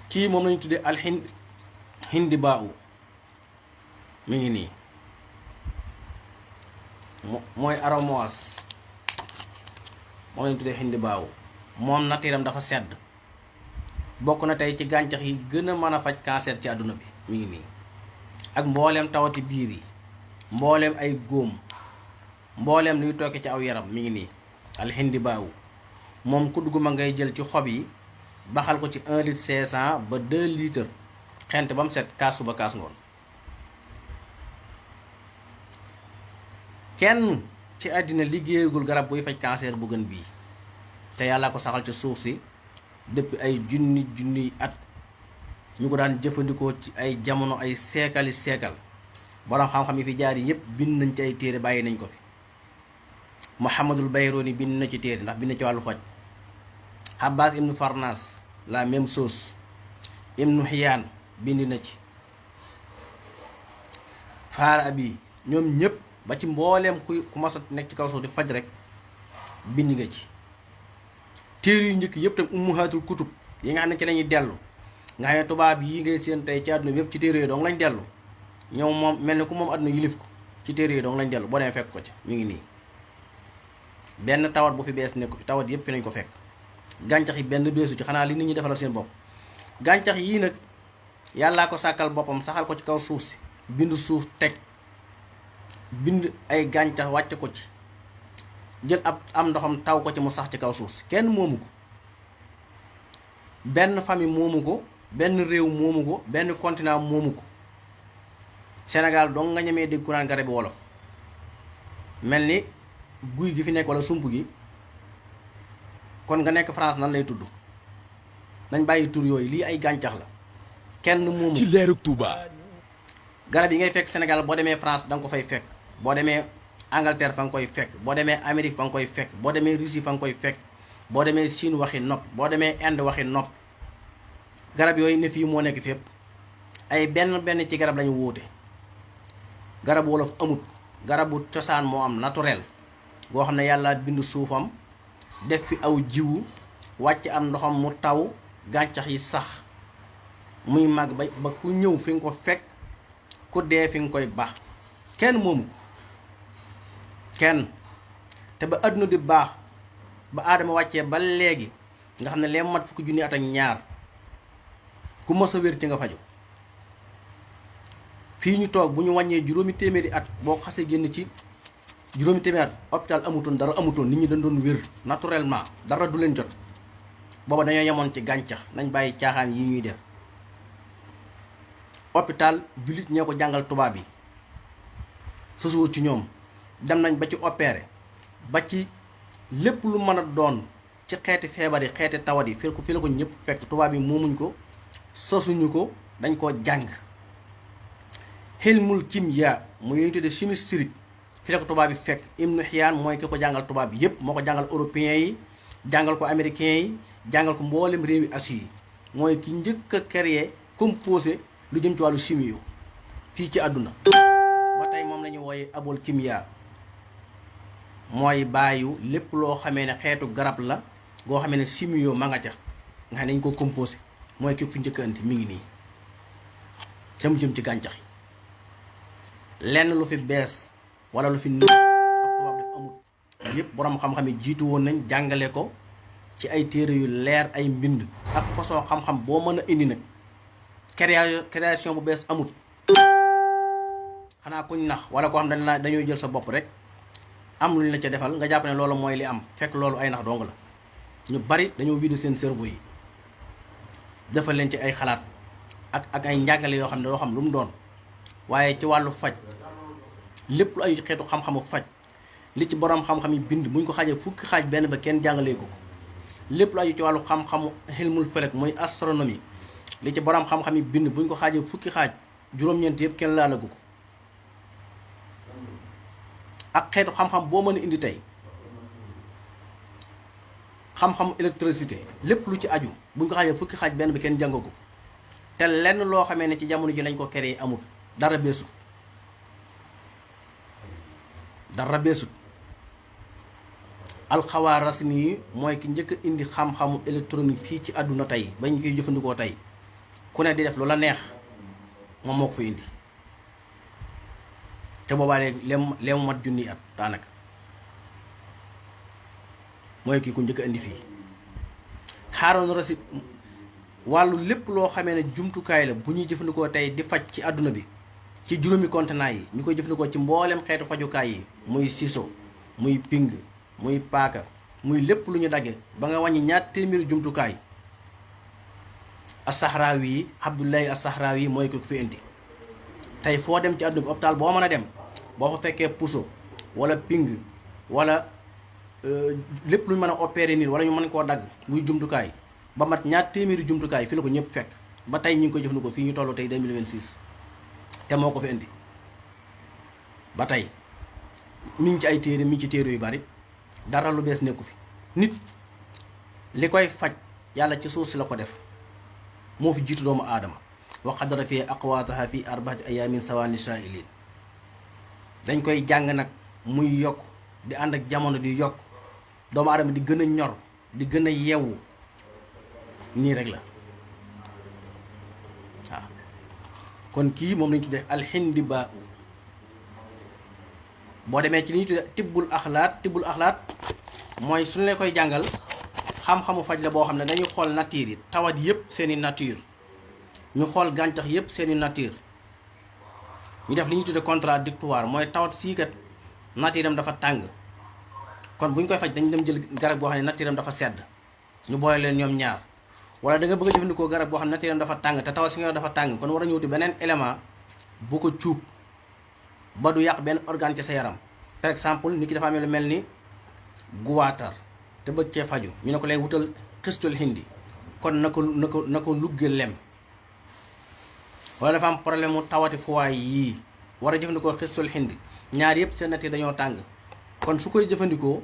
kii moom lañu tuddee al hindi baaw mi ngi nii mooy aromoise moom lañu tuddee hindi baaw moom natiiram dafa sedd bokk na tey ci gàncax yi gën a mën a faj cancer ci àdduna bi mi ngi nii ak mbooleem tawati biir yi mbooleem ay góom mbooleem luy tooke ci aw yaram mi ngi nii alxindi baawu moom kudd gu ma ngay jël ci xob yi baxal ko ci 1 litre 500 ba 2 litres xent ba mu set kaas suba kaas ngoon kenn ci àddina liggéeyagul garab buy faj cancer bu gën bii te yàlla ko saxal ci suuf si depuis ay junni at ñu ko daan jëfandikoo ci ay jamono ay seekali seekal borom xam-xam yi fi jaar yi yépp bind nañ ci ay téere bàyyi nañ ko fi Muhammadul Bayroni bind na ci téere ndax bind na ci wàllu faj Abbas ibnu Farnas la même chose ibnu Hiyaan bind na ci Farabi ñoom ñépp ba ci mbooleem ku mas a nekk ci kaw suuf di faj rek bind nga ci téere yu njëkk yëpp tam ummuhaatul kutub yi nga xam ne ci lañuy dellu nga xam ne tubaab yi ngay seen tey ci àdduna bi yëpp ci téere yi dong lañ dellu ñoom moom mel ni ku moom àdduna yilif ko ci téere yi dong lañ dellu boo demee fekk ko ci mi ngi nii benn tawat bu fi bees nekku fi tawat yëpp fi lañ ko fekk gàncax yi benn beesu ci xanaa li nit ñi defalal seen bopp gàncax yii nag yàllaa ko sàkkal boppam saxal ko ci kaw suuf si bind suuf teg bind ay gàncax wàcce ko ci jël am ndoxam taw ko ci mu sax ci kaw suuf si kenn moomu ko benn famille moomu ko benn réew moomu ko benn continent moomu ko Sénégal dong nga ñemee dégg ku naan garabi wolof mel ni guy gi fi nekk wala sump gi kon nga nekk France nan lay tudd nañ bàyyi tur yooyu lii ay gàncax la kenn moomu ci leerug Touba. garab yi ngay fekk Sénégal boo demee France da nga ko fay fekk boo demee Angleterre fa nga koy fekk boo demee Amérique fa nga koy fekk boo demee Russie fa nga koy fekk boo demee Chine waxi nopp boo demee Inde waxi nopp garab yooyu ne fii moo nekk fépp ay benn ci garab lañu wóote garabu wolof amut garabu cosaan moo am naturel boo xam ne yàlla bind suufam def fi aw jiwu wàcc am ndoxam mu taw gàncax yi sax muy màgg ba ku ñëw fi nga ko fekk ku dee fi nga koy baax kenn moomu ko kenn te ba àdduna di baax ba aadama wàccee ba léegi nga xam ne lee mat fukki junni at ak ñaar ku mos a wér ci nga faju fii ñu toog bu ñu wàññee juróomi téeméeri at boo xasee génn ci juróomi téeméeri at hôpital amutoon dara amutoon nit ñi dañ doon wér naturellement dara du leen jot booba dañoo yemoon ci gàncax nañ bàyyi caaxaan yi ñuy def hôpital jullit ñee ko jàngal tubaab yi sosuwut ci ñoom dem nañ ba ci opéré ba ci lépp lu mën a doon ci xeeti feebar yi xeeti tawat yi fi la ko ñëpp fekk tubaab yi moomuñ ko sosuñu ko dañ koo jàng xilmul kimya muy ñu tuddee chimie physique fi la ko tubaab yi fekk Ibn Xiyaan mooy ki ko jàngal tubaab yi yépp moo ko jàngal européens yi jàngal ko américains yi jàngal ko mboolem réewi Asie yi mooy ki njëkk a créer composé lu jëm ci wàllu chimie yu fii ci àdduna ba tey moom la ñu wooye abol kimya mooy bàyyu lépp loo xamee ne xeetu garab la goo xamee ne chimie yu ma nga ca nga xam ne dañ ko composé mooy ki fi njëkk anti mi ngi nii te mu jëm ci gàncax yi lenn lu fi bees wala lu fi ab tubaab def amut yëpp borom xam-xam yi jiitu woon nañ jàngale ko ci ay téere yu leer ay mbind ak façon xam-xam boo mën a indi nag création bu bees amut xanaa kuñ nax wala koo xam ne dañoo jël sa bopp rek am luñ la ca defal nga jàpp ne loolu mooy li am fekk loolu ay nax dong la ñu bari dañoo vider seen cerveau yi defal leen ci ay xalaat ak ay njàngale yoo xam ne doo xam lu mu doon waaye ci wàllu faj lépp lu ay xeetu xam-xamu faj li ci borom xam-xam yi bind buñ ko xaajee fukki xaaj benn ba kenn jàngalee ko lépp lu aju ci wàllu xam-xamu xilmul felek mooy astronomie li ci borom xam-xam yi bind buñ ko xaajee fukki xaaj juróom-ñeent yëpp kenn laalagu ko ak xeetu xam-xam boo mën a indi tey xam-xamu électricité lépp lu ci aju buñ ko xaajee fukki xaaj benn bi kenn jàngagu te lenn loo xamee ne ci jamono ji lañ ko créé amul dara beesut dara beesut alxawaarasmi yi mooy ki njëkk a indi xam-xamu électronique fii ci àdduna tey bañ koy jëfandikoo tey ku ne di def lu la neex moom moo ko fa indi te boobaa leemu mat junni at daanaka mooy kii ku njëkk a indi fii Haroun Rashid wàllu lépp loo xamee ne jumtukaay la bu ñuy jëfandikoo tey di faj ci àdduna bi ci juróomi continent yi ñu koy jëfandikoo ci mboolem xeetu fajukaay yi muy ciseau muy ping muy paaka muy lépp lu ñu dagge ba nga wàññi ñaar téeméeri jumtukaay as-Sahraawi yi Abdullahi as-Sahraawi yi mooy ko fi indi tey foo dem ci àdduna bi hôpital boo mën a dem boo fa fekkee puso wala ping wala lépp lu ñu mën a opérer nit wala ñu mën koo dagg muy jumtukaay ba mat ñaar téeméeri jumtukaay fi la ko ñëpp fekk ba tey ñu ngi koy jëfandikoo fii ñu tollu tey 2026 te moo ko fi indi ba tey mi ngi ci ay téere mi ngi ci téere yu bari dara lu bees nekku fi nit li koy faj yàlla ci suuf si la ko def moo fi jiitu doomu aadama wa qadara fi aqwaataha fi arbaati ayaamin sawaani saa'iliin dañ koy jàng nag muy yokk di ànd ak jamono di yokk doomu aadama di gën a ñor di gën a yeewu nii rek la waaw kon kii moom lañu tuddee alxindibaa boo demee ci li ñuy tuddee tibbul axlaat mooy suñu la koy jàngal xam-xamu faj la boo xam ne dañuy xool nature yi tawat yëpp seeni nature ñu xool gàncax yëpp seeni nature ñu def li ñuy tuddee contradictoire mooy tawat sii kat nature am dafa tàng kon bu ñu koy faj dañu dem jël garab boo xam ne natiiram dafa sedd ñu boole leen ñoom ñaar. wala da nga bëgg a jëfandikoo garab boo xam ne natiiram dafa tàng te taw si nga dafa tàng kon war a ñëwti beneen élément bu ko cuub ba du yàq benn organe ci sa yaram. par exemple nit ki dafa amee lu mel ni guwaatar te bëgg cee faju ñu ne ko lay wutal xistul hindi kon na ko lugge lem. wala dafa am problème mu tawati fuwaay yii war a jëfandikoo xistul hindi ñaar yëpp seen natiir dañoo tàng kon su koy jëfandikoo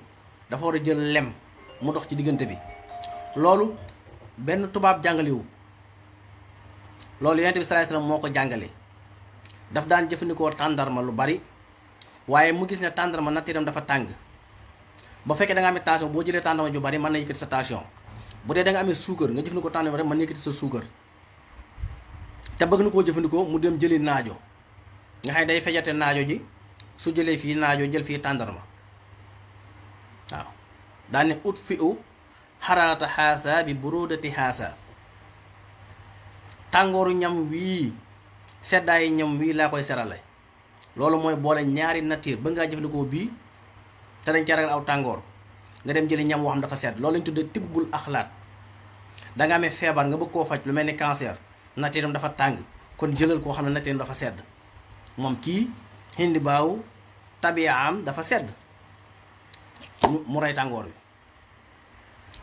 dafa war a jël lem mu dox ci diggante bi. loolu benn tubaab jàngalewu loolu yonent bi sallallahu alayhi wasallam moo ko jàngale. daf daan jëfandikoo tàndarma lu bari waaye mu gis ne tàndarma natiiram dafa tàng ba fekkee da nga amee tension boo jëlee tàndarma ju bari mën na yëkkati sa tension. bu dee da nga amee suukar nga jëfandikoo tàndarma rek mën na yëkkati sa suukar. te bëgg na koo jëfandikoo mu dem jëli naajo nga xam ne day fejate naajo ji su jëlee fii naajo jël fii tàndarma waaw daan ne ut fi u xaraata xaasa bi buróodati xaasa tàngooru ñam wii seddaayi ñam wii laa koy serale. loolu mooy boole ñaari natiir ba ngaa jëfandikoo bii te dañ ca ragal aw tàngoor nga dem jëli ñam woo xam dafa sedd. loolu lañ tuddee tibbul axlaat. da nga amee feebar nga bëgg koo faj lu mel ni cancer natiiram dafa tàng kon jëlal koo xam ne natiiram dafa sedd. moom kii hindi baaw tabiyaam dafa sedd mu rey tàngoor bi.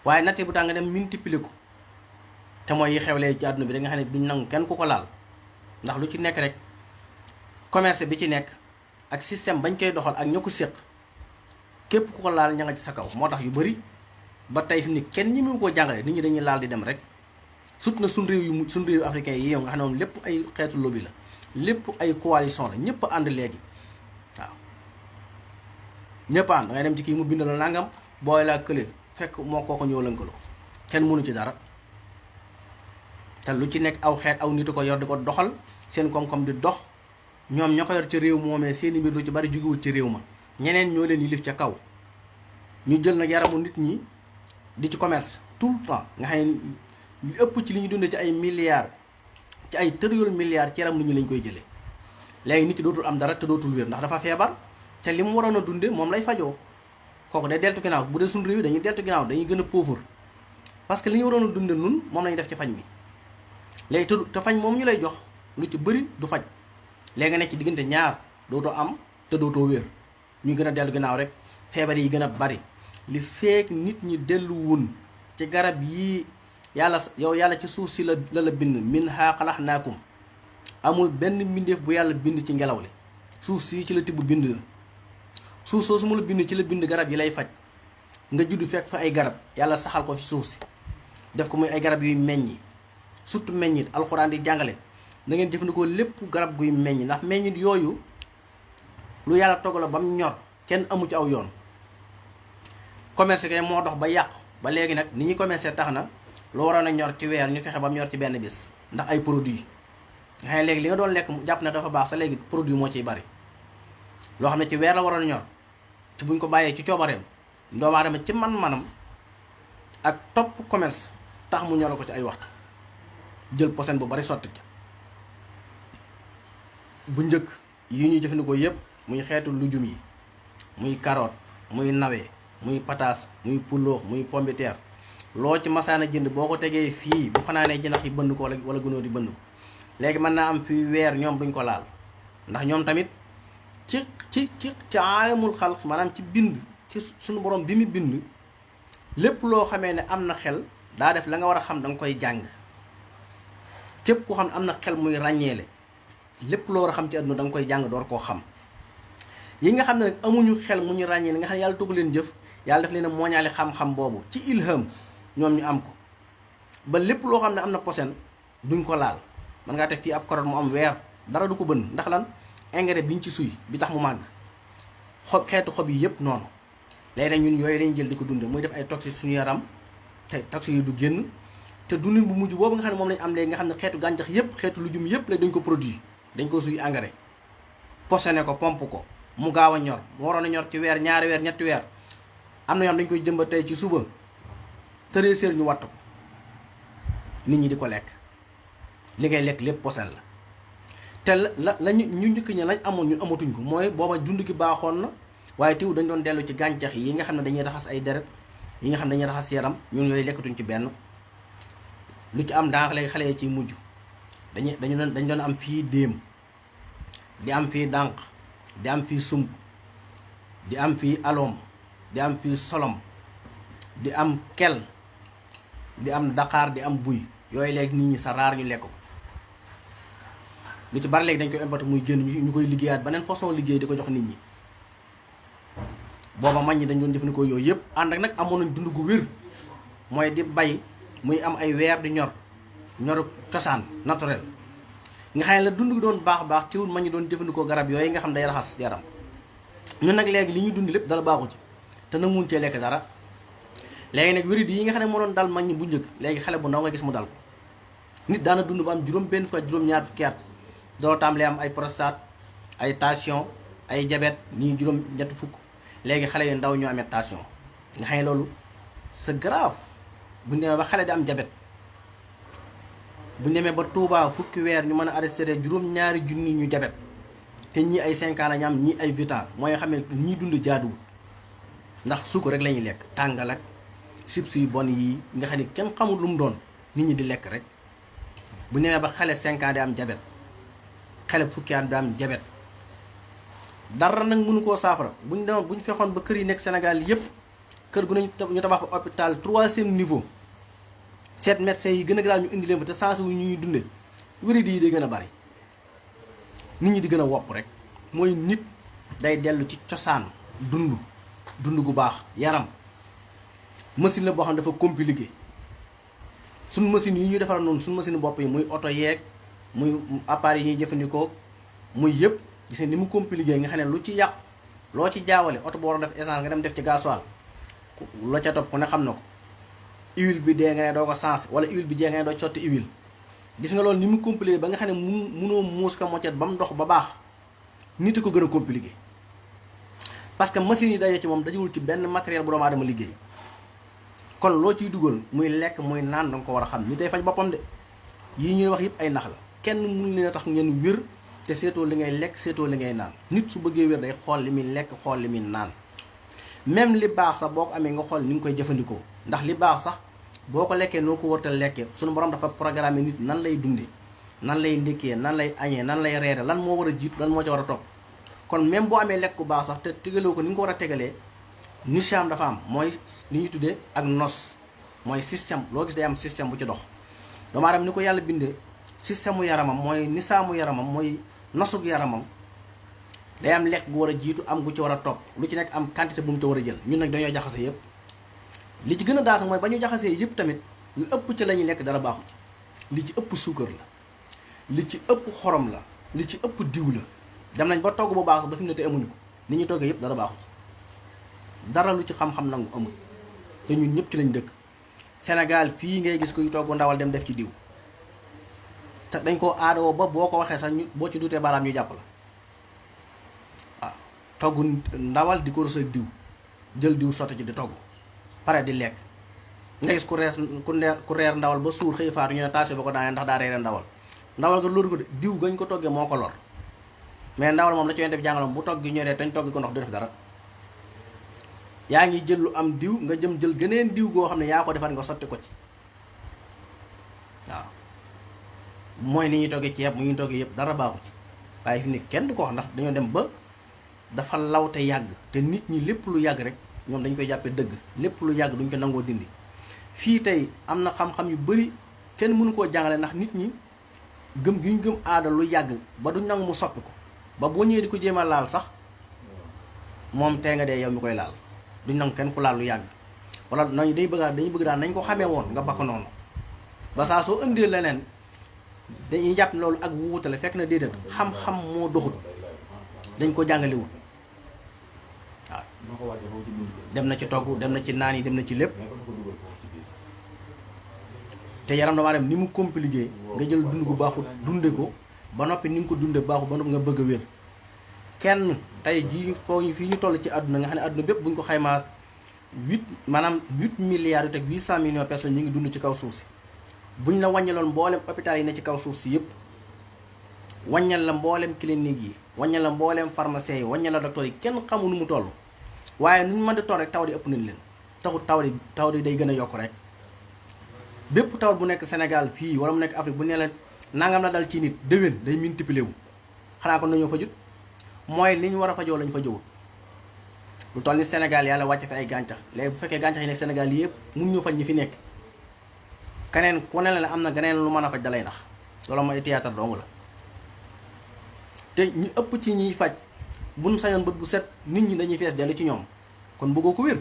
waaye natiir bu tàng nga dem multiplier ko te mooy yi xewlee ci àdduna bi da nga xam ne duñ nangu kenn ku ko laal ndax lu ci nekk rek commerce bi ci nekk ak système bañ koy doxal ak ña ko séq képp ku ko laal ña nga ci sa kaw. moo tax yu bari ba tey fi ni kenn ñi mu ko jàngale nit ñi dañuy laal di dem rek surtout na suñ réew africain yi yow nga xam ne moom lépp ay xeetu lobby la lépp ay coalition la ñëpp ànd léegi waaw ñëpp ànd da ngay dem ci kii mu bind la nangam booy laa kële fekk moo koo ko ñëw lënkaloo kenn mënu ci dara. te lu ci nekk aw xeet aw nit ko yor di ko doxal seen koom-koom di dox ñoom ña ko yor ci réew moomee seeni mbir lu ci bari jógewul ci réew ma ñeneen ñoo leen yilif ca kaw. ñu jël nag yaramu nit ñi di ci commerce tout le temps nga xam ne lu ëpp ci li ñu dundee ci ay milliards ci ay trillions milliards ci yaram nit ñi lañ koy jëlee. léegi nit ki dootul am dara te dootul wér ndax dafa feebar te li mu waroon a dundee moom lay fajoo kooku day deltu ginnaaw. bu dee suñu réew yi dañuy deltu ginnaaw dañuy gën a pauvre parce que li ñu waroon a dundee nun moom lañu def ci fañ mi. léegi te fañ moom ñu lay jox lu ci bëri du faj léegi nga nekk ci diggante ñaar dootoo am te dootoo wér ñu gën a dellu ginnaaw rek feebar yi gën a bari. li feek nit ñi delluwun ci garab yii yàlla ci suuf si la bind minhaa xalaqnaakum amul benn mbindeef bu yàlla bind ci ngelaw li suuf si ci la tibb bind la suuf soo su mu la bind ci la bind garab yi lay faj nga judd fekk fa ay garab yàlla saxal ko ci suuf si def ko muy ay garab yuy meññi. surtout meññit alxuraan di jàngale da ngeen jëfandikoo lépp garab guy meññ ndax meññit yooyu lu yàlla togg la ba mu ñor kenn amu ci aw yoon. commerce kay moo dox ba yàqu ba léegi nag ni ñuy commercer tax na lu waroon a ñor ci weer ñu fexe ba mu ñor ci benn bis ndax ay produits nga xam ne léegi li nga doon lekk jàpp na dafa baax sa léegi produit moo ciy bari loo xam ne ci weer la waroon a ñor ci buñ ko bàyyee ci coobareem doomu aadama ci man-manam ak topp commerce tax mu ñor ko ci ay waxtu. jël posen bu bari sotti ci bu njëkk yi ñuy jëfandikoo yépp muy xeetu lujum yi muy carotte muy nawe muy pataas muy puloox muy pomme de terre loo ci masaana jënd boo ko tegee fii bu fanaanee jinax yi bënn ko wala gunóor yi bënn ko léegi mën naa am fii weer ñoom duñ ko laal ndax ñoom tamit ci aalamul xalq maanaam ci bind ci suñu borom bi mu bind lépp loo xamee ne am na xel daa def la nga war a xam da nga koy jàng. képp koo xam ne am na xel muy ràññeele lépp loo war a xam ci àdduna da nga koy jàng door koo xam yi nga xam ne nag amuñu xel mu ñu ràññeele nga xam ne yàlla togg leen jëf yàlla def leen a mooñaale xam-xam boobu ci ilham ñoom ñu am ko ba lépp loo xam ne am na posen duñ ko laal. mën ngaa teg fii ab carotte mu am weer dara du ko bënn ndax lan engrais biñ ci suy bi tax mu màgg xeetu xob yi yëpp noonu. léegi nag ñun yooyu lañ jël di ko dunde muy def ay toxines suñu yaram te toxines yi du génn. te dundin bu mujj boobu nga xam ne moom lañ am léegi nga xam ne xeetu gàncax yépp xeetu lujum yépp léegi dañ ko produit dañ ko suy engrais posone ko pompe ko mu gaaw a ñor mu waroon a ñor ci weer ñaari weer ñetti weer am na yoo xam dañ koy jëmbat tey ci suba tëree séer ñu watt ko nit ñi di ko lekk li ngay lekk lépp posen la te la ñu njëkk ña lañ amoon ñu amatuñ ko mooy booba dund gi baaxoon na waaye teew dañ doon dellu ci gàncax yi nga xam ne dañuy raxas ay deret yi nga xam ne dañuy raxas yaram ñun yooyu lekkatuñ ci benn. lu ci am daanaka léegi xale yi ciy mujj dañ doon am fii déem di am fii dànq di am fii sump di am fii aloom di am fii solom di am kel di am daqaar di am buy yooyu léegi nit ñi sa raar ñu lekk ko lu ci bari léegi dañ koy importer muy génn ñu koy liggéeyaat beneen façon liggéey di ko jox nit ñi. booba mag ñi dañ doon jëfandikoo yooyu yëpp ànd ak nag amoon nañ dund gu wér mooy di bay muy am ay weer di ñoru cosaan naturel nga xam ne la dund gi doon baax teewul mag ñi doon jëfandikoo garab yooyu nga xam day raxas yaram. ñun nag léegi li ñuy dund lépp dala baaxu ci te nag mun cee lekk dara léegi nag wérid yi nga xam ne moo doon dal mag ñi bu njëkk léegi xale bu ndaw nga gis mu dal ko nit daana dund ba am juróom-benn fukki at juróom-ñaar fukki at doo tàmbalee am ay prostate ay tension ay diabète ñii juróom-ñetti fukk léegi xale yu ndaw ñoo amee tension nga xam ne loolu c'est grave bu ñu demee ba xale di am diabète bu ñu demee ba Touba fukki weer ñu mën a arrêté juróom-ñaari junni ñu diabète te ñii ay 5 ans la ñu am ñii ay 8 ans mooy xam ne ñii dund jaaduwul ndax suukar rek la ñuy lekk tàngal ak chips yu bon yi nga xam ne kenn xamul lu mu doon nit ñi di lekk rek bu ñu demee ba xale 5 ans di am diabète xale fukki at di am diabète dara nag mënu koo saafara bu ñu demoon bu ñu fexoon ba kër yi nekk Sénégal yépp kër gu ne ñu tabax fa hôpital 3e niveau seet médecins yi gën a grave ñu indi leen fa te sens wu ñuy dunde wéradi yi day gën a bari nit ñi di gën a wopp rek mooy nit day dellu ci cosaan dund gu baax yaram machine la boo xam ne dafa compliqué suñ machine yi ñuy defar noonu suñ machine bopp yi muy oto yeeg muy appareil yi ñuy jëfandikoo muy yëpp gis ni mu compliqué nga xam ne lu ci yàqu loo ci jaawale oto boo war a def essence nga dem def ci gasoil la ca topp ku ne xam na ko huile bi dee nga ne doo ko sens wala huile bi dee nga ne doo sotti huile gis nga loolu ni mu compliqué ba nga xam ne munoo muus ko moccet ba mu dox ba baax nit ko gën a compliqué parce que machine yi daje ci moom dajewul ci benn matériel bu doomu aadama liggéey kon loo ciy dugal muy lekk muy naan danga ko war a xam ni day faj boppam de yii ñuy wax yëpp ay nax la kenn mun leen a tax ngeen wér te seetoo li ngay lekk seetoo li ngay naan nit su bëggee wér day xool li muy lekk xool li muy naan même li baax sax boo ko amee nga xool ni nga koy jëfandikoo ndax li baax sax boo ko lekkee noo ko wartal lekkee suñu borom dafa programme nit nan lay dundee nan lay ndékkee nan lay añee nan lay reere lan moo war a jiitu lan moo ca war a topp kon même boo amee lekk bu baax sax te tegaloo ko ni nga ko war a tegalee nisaam dafa am mooy li ñuy tuddee ak nos mooy système loo gis day am système bu ci dox doomu aadama ni ko yàlla bindee système mu yaramam mooy nisaamu yaramam mooy nosug yaramam day am lekk gu war a jiitu am gu ci war a topp lu ci nekk am quantité bu mu ci war a jël ñun nag dañoo jaxase yëpp li ci gën a daas mooy ba ñu jaxasee yëpp tamit lu ëpp ci la ñuy lekk dara baaxu ci li ci ëpp suukar la li ci ëpp xorom la li ci ëpp diw la dem nañ ba togg bu baax sax ba fi mu ne te amuñu ko ni ñuy toggee yëpp dara baaxu ci dara lu ci xam-xam nangu amul te ñun ñëpp ci lañ dëkk Sénégal fii ngay gis kuy togg ndawal dem def ci diw te dañ koo aadoo ba boo ko waxee sax ñu boo ci duutee baaraam ñu jàpp la waaw togg ndawal di ko rës ak diw jël diw sotti ci di togg pare di lekk nga gis ku reer ndawal ba suur xëy faatu ñu ne taase ba ko daanee ndax daa reere ndawal ndawal nga loolu ko de diw gañ ko toggee moo ko lor mais ndawal moom la ci def jàngaloon bu togg ñoree tañ togg ko ndox du def dara yaa ngi jël lu am diw nga jëm jël geneen diw goo xam ne yaa ko defar nga sotti ko ci waaw mooy ni ñuy toggee ceeb mu ñuy toggee yëpp dara baaxu ci waaye fi ne kenn du ko wax ndax dañoo dem ba dafa law te yàgg te nit ñi lépp lu yàgg rek ñoom dañ koy jàppee dëgg lépp lu yàgg duñ ko nangoo dindi fii tey am na xam-xam yu bari kenn mënu koo jàngale ndax nit ñi gëm gi ñu gëm aada lu yàgg ba duñ nangu mu soppi ko ba boo ñëwee di ko jéem a laal sax moom tey nga dee yow mi koy laal duñ nangu kenn ku laal lu yàgg wala nañu dañu bëgg daal nañ ko xamee woon nga bakk noonu ba saa soo indee leneen dañuy jàpp ne loolu ak wuutale fekk na déedéet xam-xam moo doxut dañ ko jàngalewut waaw dem na ci togg dem na ci naan yi dem na ci lépp te yaram dama dem ni mu compliqué nga jël dund gu baaxut dunde ko ba noppi ni nga ko dunde baaxut ba noppi nga bëgg a wér kenn tey jii fii ñu toll ci àdduna nga xam ne àdduna bépp bu ñu ko xaymaa 8 milliards yu teg 800 millions personnes ñu ngi dund ci kaw suuf si buñ la wàññiloon mboolem hôpital yi ne ci kaw suuf si yëpp wàññal la mboolem clinique yi wàññal la mboolem pharmacien yi wàññal la docteur yi kenn xamul nu mu toll waaye nu ñu mën di toll rek taw di ëpp nañ leen taxut taw di day gën a yokk rek bépp taw bu nekk Sénégal fii wala mu nekk Afrique bu ne la nangam la dal ci nit déwén day multiplier wu xanaa kon nañoo fajut mooy li ñu war a fajoo lañu fajowut lu toll ni Sénégal yàlla wàcce fi ay gàncax léegi bu fekkee gàncax yi nekk Sénégal yëpp mun ñu faj ñi fi nekk keneen ku ne la am na geneen lu mën a faj dalay nax loolu mooy théâtre dong la te ñu ëpp ci ñiy faj buñ sañoon bët bu set nit ñi dañuy fees dellu ci ñoom kon bëggoo ko wér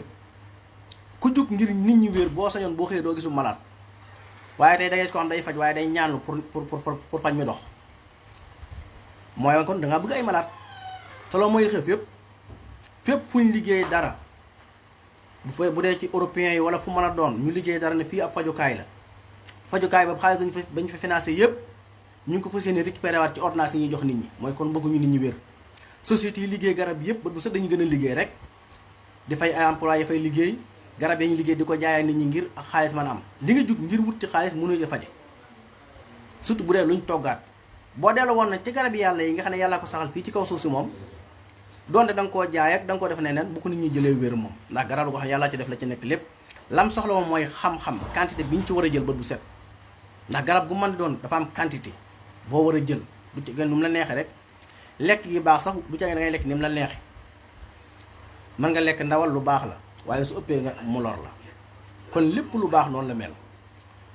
ku jug ngir nit ñi wér boo sañoon boo xëyee doo gisu malaat waaye tey da ngay gis ko xam day faj waaye day ñaanlu pour faj mi dox mooy kon da ngaa bëgg ay malaat te loolu mooy xew fépp fu ñu liggéey dara bu dee ci européens yi wala fu mën a doon ñu liggéey dara ne fii ab fajukaay la fajukaay ba xaalis bañ fa financé yëpp ñu ngi ko fas yéene récupéré waat ci ordonnance yi ñuy jox nit ñi mooy kon bëgguñu nit ñi wér société yi liggéey garab yëpp ba bu set dañu gën a liggéey rek di fay ay employé fay liggéey garab yi ñu liggéey di ko jaayee nit ñi ngir ak xaalis mën a am li nga jug ngir wut ci xaalis mënuñu faje surtout bu dee luñ toggaat boo delloo woon nag ci garab yàlla yi nga xam ne yàlla ko saxal fii ci kaw suuf si moom donte da nga koo jaay ak da nga koo def neneen bu ko nit ñi jëlee wér moom ndax garab lu ko xam yàlla ci def la ci nekk lépp lam soxla moom mooy xam-xam quantité bi ñu ci war a jël bët bu set ndax garab gu mën di doon dafa am quantité boo war a jël du ci gën nu mu la neexee rek lekk gi baax sax du ca da ngay lekk ni mu la neexee mën nga lekk ndawal lu baax la waaye su ëppee nga mu lor la kon lépp lu baax noonu la mel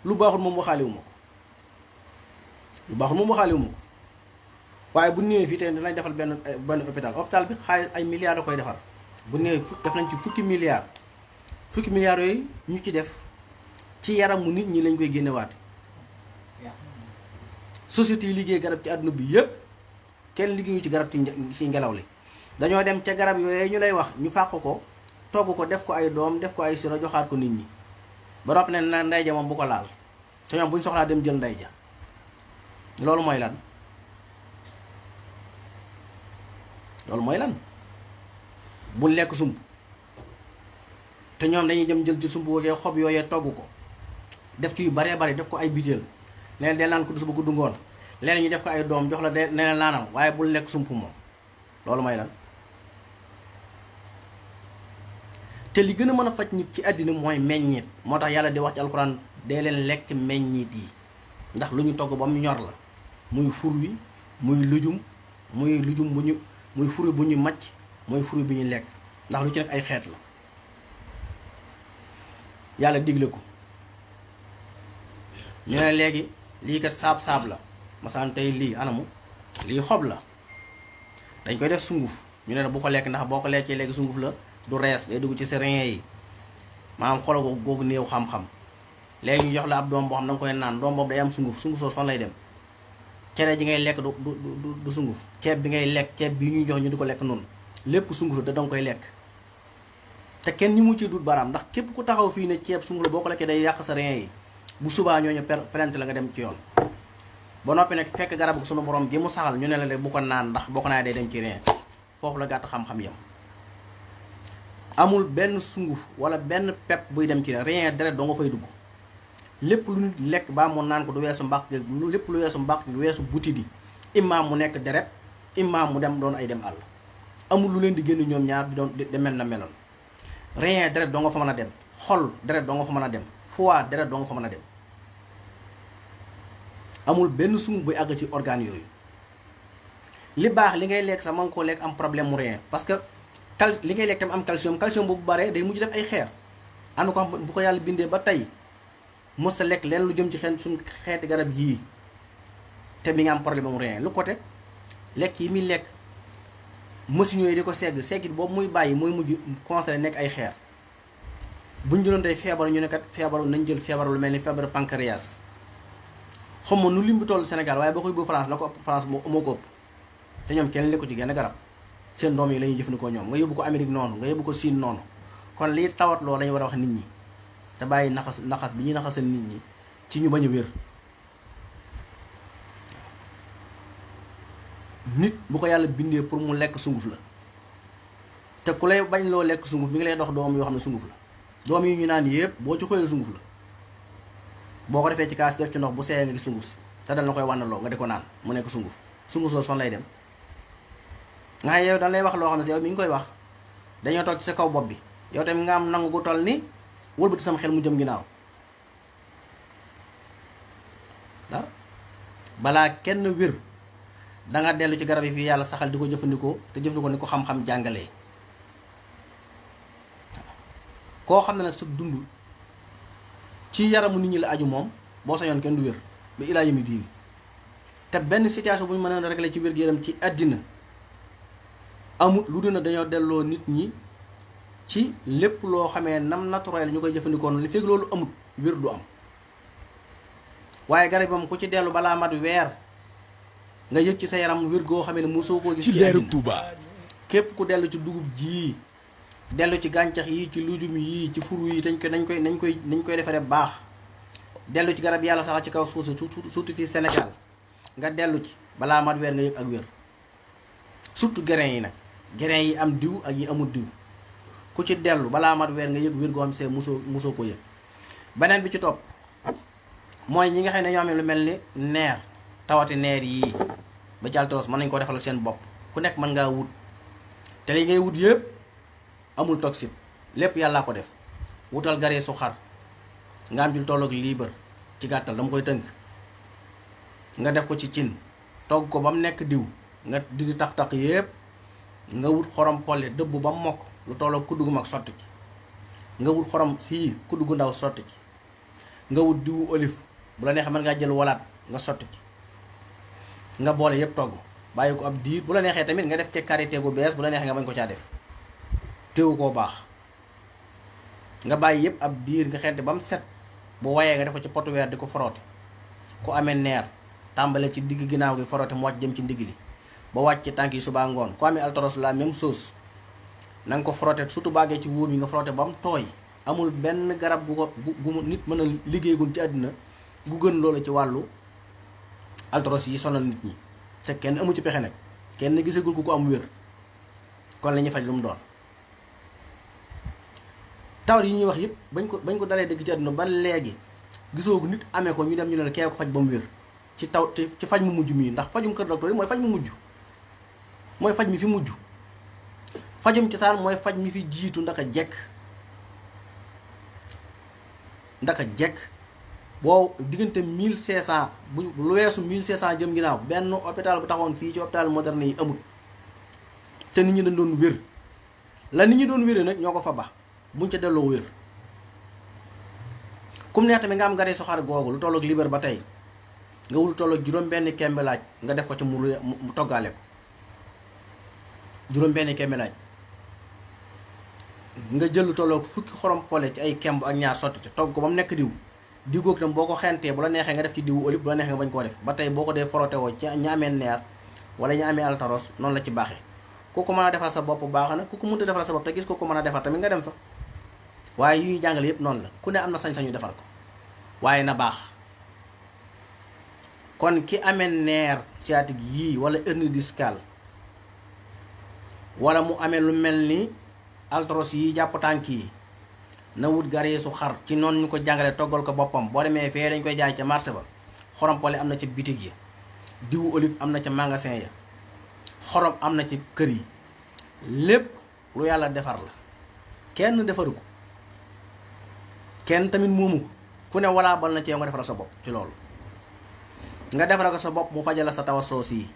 lu baaxul moom waxaaliwu ma ko lu baaxul moom waxaaliwu ma ko waaye bu ñëwee fii tey dinañ defal benn hôpital bi xaalis ay milliards la koy defar bu ñëwee def nañ ci fukki milliards yooyu ñu ci def ci yaramu nit ñi lañ koy génnewaate société yi liggéey garab ci àdduna bi yépp kenn liggéeyu ci garab ci ngelaw li dañoo dem ca garab yooyu ñu lay wax ñu fàq ko togg ko def ko ay doom def ko ay siro joxaat ko nit ñi ba noppi ne na ndey ja moom bu ko laal te ñoom bu ñu soxlaa dem jël ndey ja loolu mooy lan bu lekk sump te ñoom dañuy dem jël ci sump woogee xob yooyee togg ko def ci yu baree bari def ko ay biteel leneen del naan ko du suba gudd ngoon leneen ñu def ko ay doom jox la de neneen naanal waaye bul lekk sump moom loolu mooy lan te li gën a mën a faj nit ci àddina mooy meññeet moo tax yàlla di wax ci alxuraan dee leen lekk meññeet yi ndax lu ñu togg ba mu ñor la muy fur wi muy lujum muy fur bu ñu macc muy fur bi ñu lekk ndax lu ci nekk ay xeet la yàlla digle ko ñu ne léegi lii kat saab la masalan tey lii anamu lii xob la dañ koy def sunguf ñu ne bu ko lekk ndax boo ko lekkee léegi sunguf la du rees day dugg ci sa rein yi maanaam xolo googu néew xam-xam léegi ñu jox la ab doom boo xam da nga koy naan doom boobu day am sunguf soosu fan lay dem cere ji ngay lekk du sunguf ceeb bi ngay lekk ceeb bi ñuy jox ñu di ko lekk noonu lépp sunguf la da nga koy lekk te kenn ñi mu ci dut baraam ndax képp ku taxaw fii ne ceeb sunguf la boo ko lekkee day yàq sa rein yi bu subaa ñooñu plainte la nga dem ci yoon ba noppi nag fekk garab gi sunu borom gi mu saxal ñu ne la bu ko naan ndax boo ko naanee day dem ci rein foofu la gàtt xam-xam yam amul benn sunguf wala benn pepp buy dem ci rein deret doo nga fay dugg lépp lu nit lekk baa mu naan ko du weesu mbàq gi lépp lu weesu mbàq gi weesu buti di imam mu nekk deret imam mu dem doon ay dem àll amul lu leen di génn ñoom ñaar di doon di mel na meloon rein deret doo nga fa mën a dem xol deret doo nga fa mën a dem foie deret doo nga fa mën a dem amul benn sunguf buy àgg ci organe yooyu li baax li ngay lekk sax mën koo lekk am problème mu rein parce que li ngay lekk tam am calcium bu baree day mujj def ay xeer am na ko xam bu ko yàlla bindee ba tey mos sa lekk leen lu jëm ci suñ xeeti garab yii te mi nga am problème mu rein lu côté lekk yi muy lekk machine yooyu di ko segg boobu muy bàyyi mooy mujj constaté nekk ay xeer bu ñu jëloon tey feebar ñu ne kat feebaru nañ jël feebaru lu mel ni feebaru pancréas xam ma nu lim bi toll Sénégal waaye boo koy bu France la ko ëpp France moo ko ëpp te ñoom kenn lekku ci genn garab seen doom yi la ñuy jëfandikoo ñoom nga yóbbu ko Amérique noonu nga yóbbu ko Chine noonu kon lii tawat loolu lañu war a wax nit ñi te bàyyi naxas bi ñuy naxasal nit ñi ci ñu bañ a wér nit bu ko yàlla bindee pour mu lekk sunguf la te ku lay bañ loo lekk sunguf mi ngi lay dox doom yoo xam ne sunguf la doom yi ñu naan yëpp boo ci xoolee sunguf la boo ko defee ci kaas def ci ndox bu seeyee nga gis sunguf si te dal na koy wànnaloo nga di ko naan mu nekk sunguf su musoo fan lay dem. nga yow dañ lay wax loo xam ne si yow mi ngi koy wax dañoo toog ci sa kaw bopp bi yow tamit nga am nangu gu toll ni wëlbati sama xel mu jëm ginnaaw waaw balaa kenn wér danga dellu ci garab yi fii yàlla saxal di ko jëfandikoo te jëfandikoo ni ko xam-xam jàngalee koo xam ne nag sa dund ci yaramu nit ñi la aju moom boo sañoon kenn du wér ba ilaa yemi diini te benn situation bu ñu mën a régler ci wér-gu-yaram ci àddina amut lu dina dañoo delloo nit ñi ci lépp loo xamee nam naturel ñu koy jëfandikoo li fekk loolu amut wér du am waaye garab moom ku ci dellu balaa mat weer nga yëg ci sa yaram wér goo xamee ne mosoo koo gis ci leeru Touba. képp ku dellu ci dugub jii dellu ci gàncax yi ci lujum yii ci furu yi nañ koy defaree baax dellu ci garab yàlla sax ci kaw suuf si surtout fii Sénégal nga dellu ci balaa mat weer nga yëg ak wér surtout grain yi nag grain yi am diw ak yi amul diw ku ci dellu balaa mat weer nga yëg wér goo xam see mosoo ko yëg. beneen bi ci topp mooy ñi nga xam ne ñoo amee lu mel ni neer tawati neer yii ba ci altoros mën nañ koo defal seen bopp ku nekk mën ngaa wut te li ngay wut yëpp amul toxique lépp yàllaa ko def wutal garee su xar nga am jul tolloog liibar ci gàttal dama koy tënk nga def ko ci cin togg ko ba mu nekk diw nga di tax yëpp nga wut xorom polle dëbb ba mu mokk lu tolloog kuddu gu mag sotti ci nga wut xorom sii kuddu gu ndaw sotti ci nga wut diwu olive bu la neexee mën ngaa jël walaat nga sotti ci nga boole yëpp togg bàyyi ko ab diir bu la neexee tamit nga def ci karité gu bees bu la neexee nga bañ ko caa def téewu koo baax nga bàyyi yëpp ab diir nga xente ba mu set bu wayee nga def ko ci potu weer di ko foroote ku amee neer tàmbale ci digg ginnaaw gi foroote mu wàcc jëm ci ndigg li ba wàcc ci tànk yi suba ngoon ku amee altoros la même chose na nga ko foroote surtout bàggee ci wóom yi nga foroote ba mu tooy amul benn garab gu ko gu nit mën a liggéeygun ci àddina gu gën loolu ci wàllu altoros yi sonal nit ñi te kenn amu ci pexe nag kenn gisagul ku ko am wér kon la ñuy faj lu mu doon tawat yi ñuy wax yëpp bañ ko dalee dëgg ci àdduna ba léegi gisoo ko nit amee ko ñu dem ñu ne la kee ko faj ba mu wér ci ci faj mu mujj mii ndax fajum kër docteur yi mooy faj mu mujj mooy faj mi fi mujj fajum cosaan mooy faj mi fi jiitu ndaka jekk boo diggante 1500 bu lu weesu 1500 jëm ginnaaw benn hôpital bu taxoon fii ci hôpital moderne yi amul te nit ñi dañ doon wér la nit ñi doon wéree nag ñoo ko fa ba buñ ca delloo wér kum neex tamit nga am gare soxar googu lu tolloog liber ba tey nga wul tolloog juróom benn kembe laaj nga def ko ci mu toggaale ko juróom benn kembe laaj nga jël lu tolloog fukki xorom pole ci ay kemb ak ñaar sotti ci togg ko ba mu nekk diw googu tam boo ko xentee bu la neexee nga def ci diwu olive bu la neexee nga bañ koo def ba tey boo ko dee forote woo ci ña amee neer wala ña amee altaros noonu la ci baaxee ku ko mën a defal sa bopp baax na ku ko mënta defal sa bopp te gis ko mën a defar tamit nga dem fa waaye yu ñu jàngale yëpp noonu la ku ne am na sañ-sañu defar ko waaye na baax kon ki amee neer sciatique yii wala hernie discale wala mu amee lu mel ni altaros yi jàpp tànk yi na wut garee su xar ci noonu ñu ko jàngale toggal ko boppam boo demee fee dañ koy jaay ca marché ba xorompole am na ca bitig yi diwu olive am na ca magasin ya xorom am na ci kër yi lépp lu yàlla defar la kenn defaru ko kenn tamit moomu ko ku ne walaa bal na ci yow nga defaral sa bopp ci loolu nga defaral ko sa bopp mu fajal la sa tawa soos yi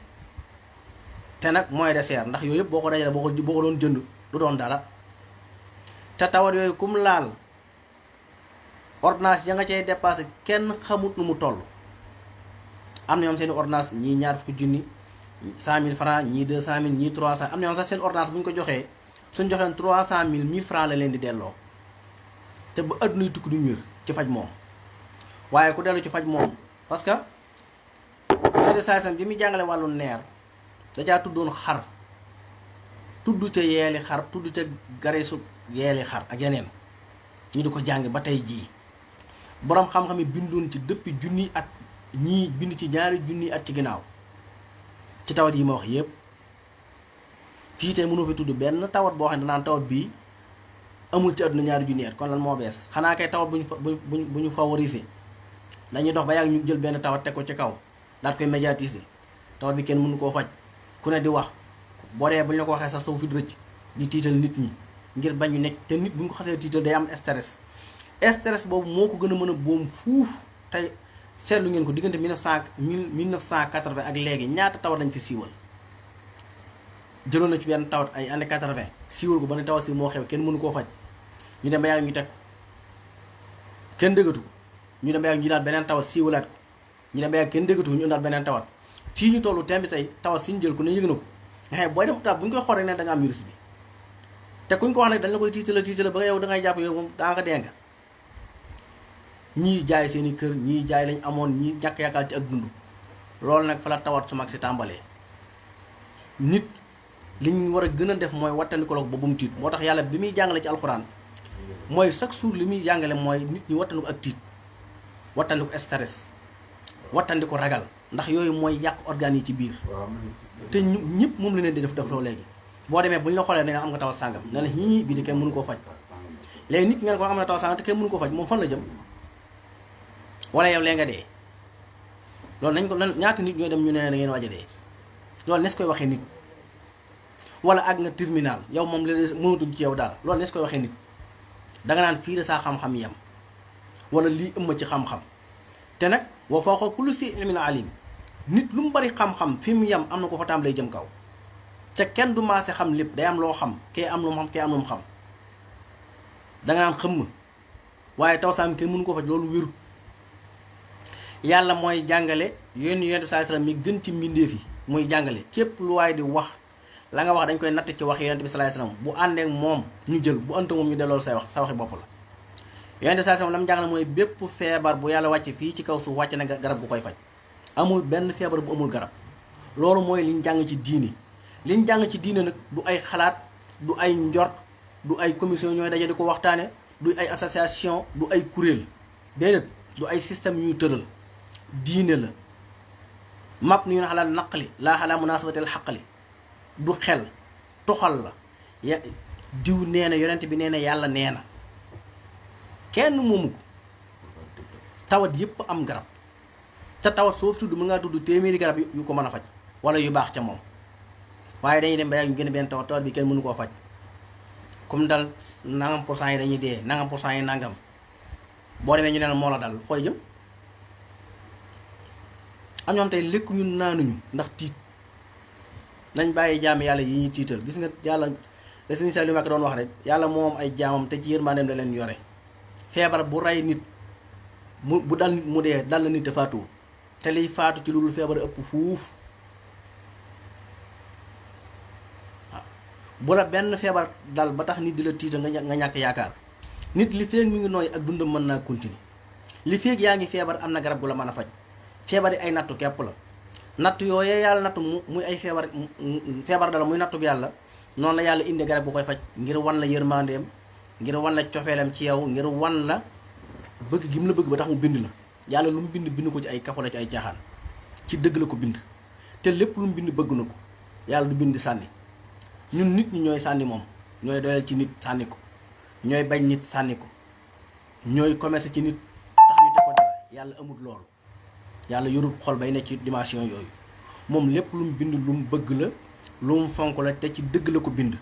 te nag mooy dessert ndax yooyu yëpp boo ko dajale boo ko doon jënd du doon dara te tawat yooyu kum laal ordonnance ya nga cay dépassé kenn xamut nu mu toll am na ñoom seen ordonnance ñii ñaar fukki junni 100 000 francs ñii 200 000 ñii 300 am na ñoom sax seen ordonnance bu ñu ko joxee suñ joxeen 300 000 1000 francs la leen di delloo te ba àdduna yu tukki duñ wér ci faj moom waaye ku dellu ci faj moom parce que médecin bi muy jàngale wàllu neer dajaa tuddoon xar tudd ca yeeli xar tudd ca gareesu yeeli xar ak yeneen ñu di ko jàng ba tey jii boroom xam-xam yi bindoon ci depuis junni at ñii bind ci ñaari junni at ci ginnaaw ci tawat yi ma wax yépp fii tey mënoo fi tudd benn tawat boo xam ne danaan tawat bii amul ci àdduna ñaari junni at kon lan moo bees xanaa kay tawat bu ñu favoriser dañuy dox ba yàgg ñu jël benn tawat teg ko ci kaw daat koy médiatiser tawat bi kenn mënu koo faj ku ne di wax boo dee bu ñu la ko waxee sax saw fit rëcc di tiital nit ñi ngir bañ ñu nekk te nit bu ñu ko xasee tiital day am stress boobu moo ko gën a mën a boom fuuf. tey seetlu ngeen ko diggante 1980 ak léegi ñaata tawat lañ fi siiwal jëloon na ci benn tawat ay année 80 siiwal ko ba ne tawat si moo xew kenn mënu koo faj ñu dem ba yàgg ñu teg ko kenn déggatu ko ñu dem ba yàgg ñu daal beneen tawat siiwalaat ko ñu dem ba yàgg kenn déggatu ko ñu indaat beneen tawat fii ñu tollu tembi tey tawat si ñu jël ko ne yëg na ko nga xam booy dem hôpital bu ñu koy xool rek ne da nga am virus bi te kuñ ko wax nag dañ la koy tiitala ba yow da ngay jàpp yow moom daa nga dee nga ñii jaay seeni kër ñii jaay lañ amoon ñii ñàkk yaakaar ci ak dund loolu nag fa la tawat su mag si tàmbalee nit li ñu war a gën a def mooy wattandikoo ba bu mu tiit moo tax yàlla bi muy jàngale ci alxuraan mooy chaque jour li muy jàngale mooy nit ñi wattandiku ak tiit wattandiku stress wattandiku ragal ndax yooyu mooy yàq organes yi ci biir te ñëpp moom la leen di def loo léegi boo demee bu ñu la xoolee ne am nga tawat sàngam ne la bii di kenn mënu koo faj léegi nit nga ne ko am na tawat sàngam te kenn mënu koo faj moom fan la jëm wala yow lee nga dee loolu nañ ko ñaata nit ñooy dem ñu ne da ngeen waaj a dee loolu nes koy waxee nit wala ak nga terminal yow moom léeg mënatuñ ci yow daal loolu nes koy waxee nit danga naan fii de saa xam-xam yem wala lii ëmma ci xam-xam te nag wa fawqa kulli si ilmin alim nit lu mu bari xam-xam fi mu yem am na ko fa tàmbalee jëm kaw te kenn du maase xam lépp day am loo xam kee am lu mu xam kee am lu mu xam danga naan xëmm waaye taw saam kenn mënu ko faj loolu wérut yàlla mooy jàngale yonent bi sallallahu alayhi wasallam mi gën ci mbindeef yi muy jàngale képp lu waaye di wax la nga wax dañ koy natt ci wax yonent bi sallallahu alayhi wasallam bu àndeek moom ñu jël bu ënta moom ñu delloo say wax sa waxi bopp la yonent bi sallallahu alayhi wasallam la mu jàngale mooy bépp feebar bu yàlla wàcce fii ci kaw suuf wàcce na garab bu koy faj amul benn feebar bu amul garab loolu mooy liñ jàng ci diini liñ jàng ci diine nag du ay xalaat du ay njort du ay commission ñooy daje di ko waxtaane du ay association du ay kuréel déedéet du ay système ñuy tëral diine la map nu ñu ne xalaat naqali laa xalaa munaasabatil xaqali du xel toxal la diw nee na yonent bi nee na yàlla nee na kenn moomu ko tawat yépp am garab te tawat soo fi tudd mën ngaa tudd téeméeri garab yu ko mën a faj wala yu baax ca moom waaye dañuy dem ba yàgg ñu gën a benn tawat bi kenn mënu koo faj comme dal nangam % yi dañuy dee nangam % yi nangam boo demee ñu ne la moo la dal fooy jëm am ñoo xam tey lekk ñu naanuñu ndax tiit nañ bàyyi jaam yàlla yi ñuy tiital gis nga yàlla la Sëriñ Saliou Mbacké doon wax rek yàlla moom ay jaamam te ci yërmandeem da leen yore feebar bu rey nit bu dal nit mu dee dal la nit te faatu te liy faatu ci lu dul feebar ëpp fuuf waaw bu la benn feebar dal ba tax nit di la tiital nga ñàkk yaakaar nit li feeg mi ngi nooy ak dundam mën naa continuer li feeg yaa ngi feebar am na garab bu la mën a faj feebar yi ay nattu képp la nattu yooyee yàlla nattu muy ay feebar dala muy nattu bi yàlla noonu la yàlla indi garab bu koy faj ngir wan la yërmandeem ngir wan la cofeelam ci yow ngir wan la bëgg gi mu la bëgg ba tax mu bind la yàlla lu mu bind ko ci ay kafala ci ay caaxaan ci dëgg la ko bind te lépp lu mu bind bëgg na ko yàlla du bind sànni ñun nit ñi ñooy sànni moom ñooy doyal ci nit sànni ko ñooy bañ nit sànni ko ñooy commerce ci nit tax ñu teg ko dara yàlla amul loolu yàlla yorul xol bay nekk ci dimension yooyu moom lépp lu mu bind lu mu bëgg la lu mu fonk la te ci dëgg la ko bind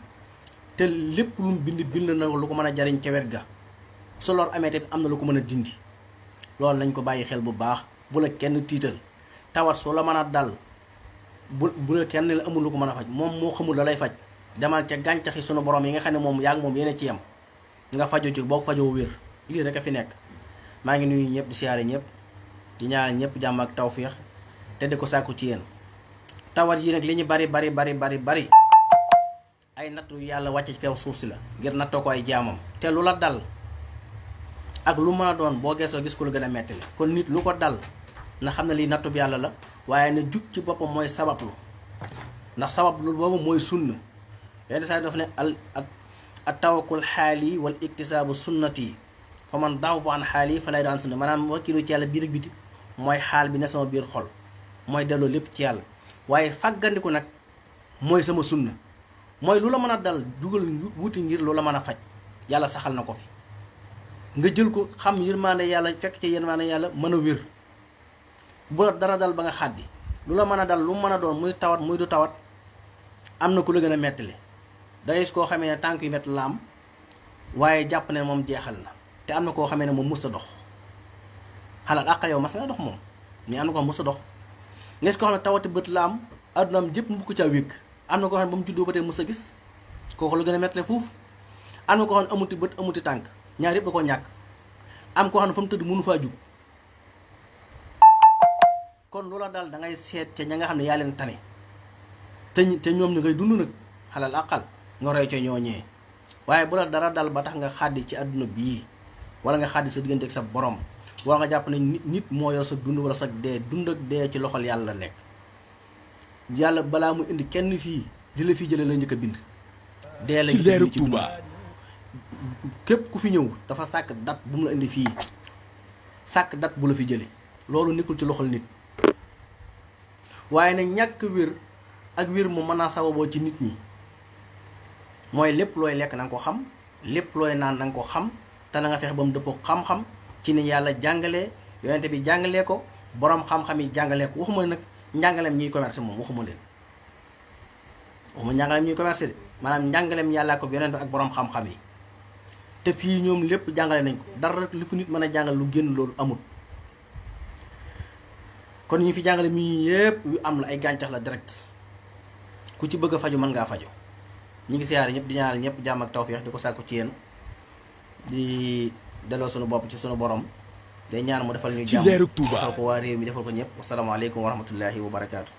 te lépp lu mu bind na lu ko mën a jariñ ca wet ga su lor amee tamit am na lu ko mën a dindi loolu nañ ko bàyyi xel bu baax bu la kenn tiital tawat soo la mën a dal bu la kenn la amul lu ko mën a faj moom moo xamul la lay faj demal ca gàncaxi sunu borom yi nga xam ne moom yaa ngi moom yéen ci yem nga fajoo ci boo fajoo wér lii rek a fi nekk maa ngi nuyu ñëpp di siyaare ñëpp di ñaanal ñëpp jàmm ak tawféex te di ko sàkku ci yéen tawat yi nag li ñu bari ay nattu yàlla wàcce ci kaw suuf si la ngir nattoo ko ay jaamam te lu la dal ak lu mën a doon boo geesoo gis ko lu gën a metti la kon nit lu ko dal na xam ne lii nattu bi yàlla la waaye na jug ci boppam mooy sabablu ndax sabablu boobu mooy sunna yenn saa daf ne al tawakkul xaali wal iktisaabu sunnati fa man daaw an xaali fa lay daan sunna maanaam wakkilu ci yàlla biir ak biti mooy xaal bi ne sama biir xol mooy delloo lépp ci yàlla waaye fàggandiku nag mooy sama sunna mooy lu la mën a dal jugal wuti ngir lu la mën a faj yàlla saxal na ko fi nga jël ko xam yërmaande yàlla fekk ci yërmaande yàlla mën a wér bu la dara dal ba nga xàddi lu la mën a dal lu mën a doon muy tawat muy du tawat am na ku la gën a mettali day gis koo xamee ne tànk yu metti la am waaye jàpp ne moom jeexal na te am na koo xamee ne moom mus a dox xalaat àq yow mas nga dox moom mais am na ko xam mus a dox nga gis koo xam ne tawati bët la am addunaam jëpp mu ko caa wékk am na koo xam ne ba mu juddoo ba tey mus a gis kooku la gën a mettale fuuf am na koo xam ne amuti bët amuti tànk ñaar yëpp da koo ñàkk am koo xam ne fa mu tëdd mënu faa jug kon loola daal da ngay seet ca ña nga xam ne yaa leen tane te ñoom ñu ngay dund nag xalal àqal nga roy ca ñooñee waaye bu la dara dal ba tax nga xàddi ci àdduna bii wala nga xàddi sa diggante ak sa borom wala nga jàpp ne nit moo yor sa dund wala sa dee dund ak dee ci loxol yàlla nekk yàlla balaa mu indi kenn fii di la fi jële la njëkk a bind dee la ci leeru ci dund Touba képp ku fi ñëw dafa sàkk dat bu mu la indi fii sàkk dat bu la fi jële loolu nekkul ci loxol nit waaye nag ñàkk wér ak wér mu mën a sababoo ci nit ñi mooy lépp looy lekk na nga ko xam lépp looy naan na nga ko xam te na nga fexe ba mu dëppoo xam-xam ci ni yàlla jàngalee yonente bi jàngalee ko borom xam-xam yi jàngalee ko waxuma nag njàngaleem ñuy commerce moom waxuma njàngaleem ñuy commerce de maanaam njàngaleem yàllaa ko yonente ak borom xam-xam yi te fii ñoom lépp jàngale nañ ko dara li fu nit mën a jàngal lu génn loolu amul kon ñu fi jàngale mi yépp yu am la ay gàncax la direct ku ci bëgg a faju mën ngaa faju ñi ngi siyaare ñëpp di ñaanal ñëpp jàmm ak tawfeex di ko sàkku ci yéen di delloo sunu bopp ci sunu borom day ñaan mu defal ñu ci jàmm leeru Touba defal ko waa réew mi defal ko ñëpp wasalaamaaleykum wa rahmatullahi wa barakaatu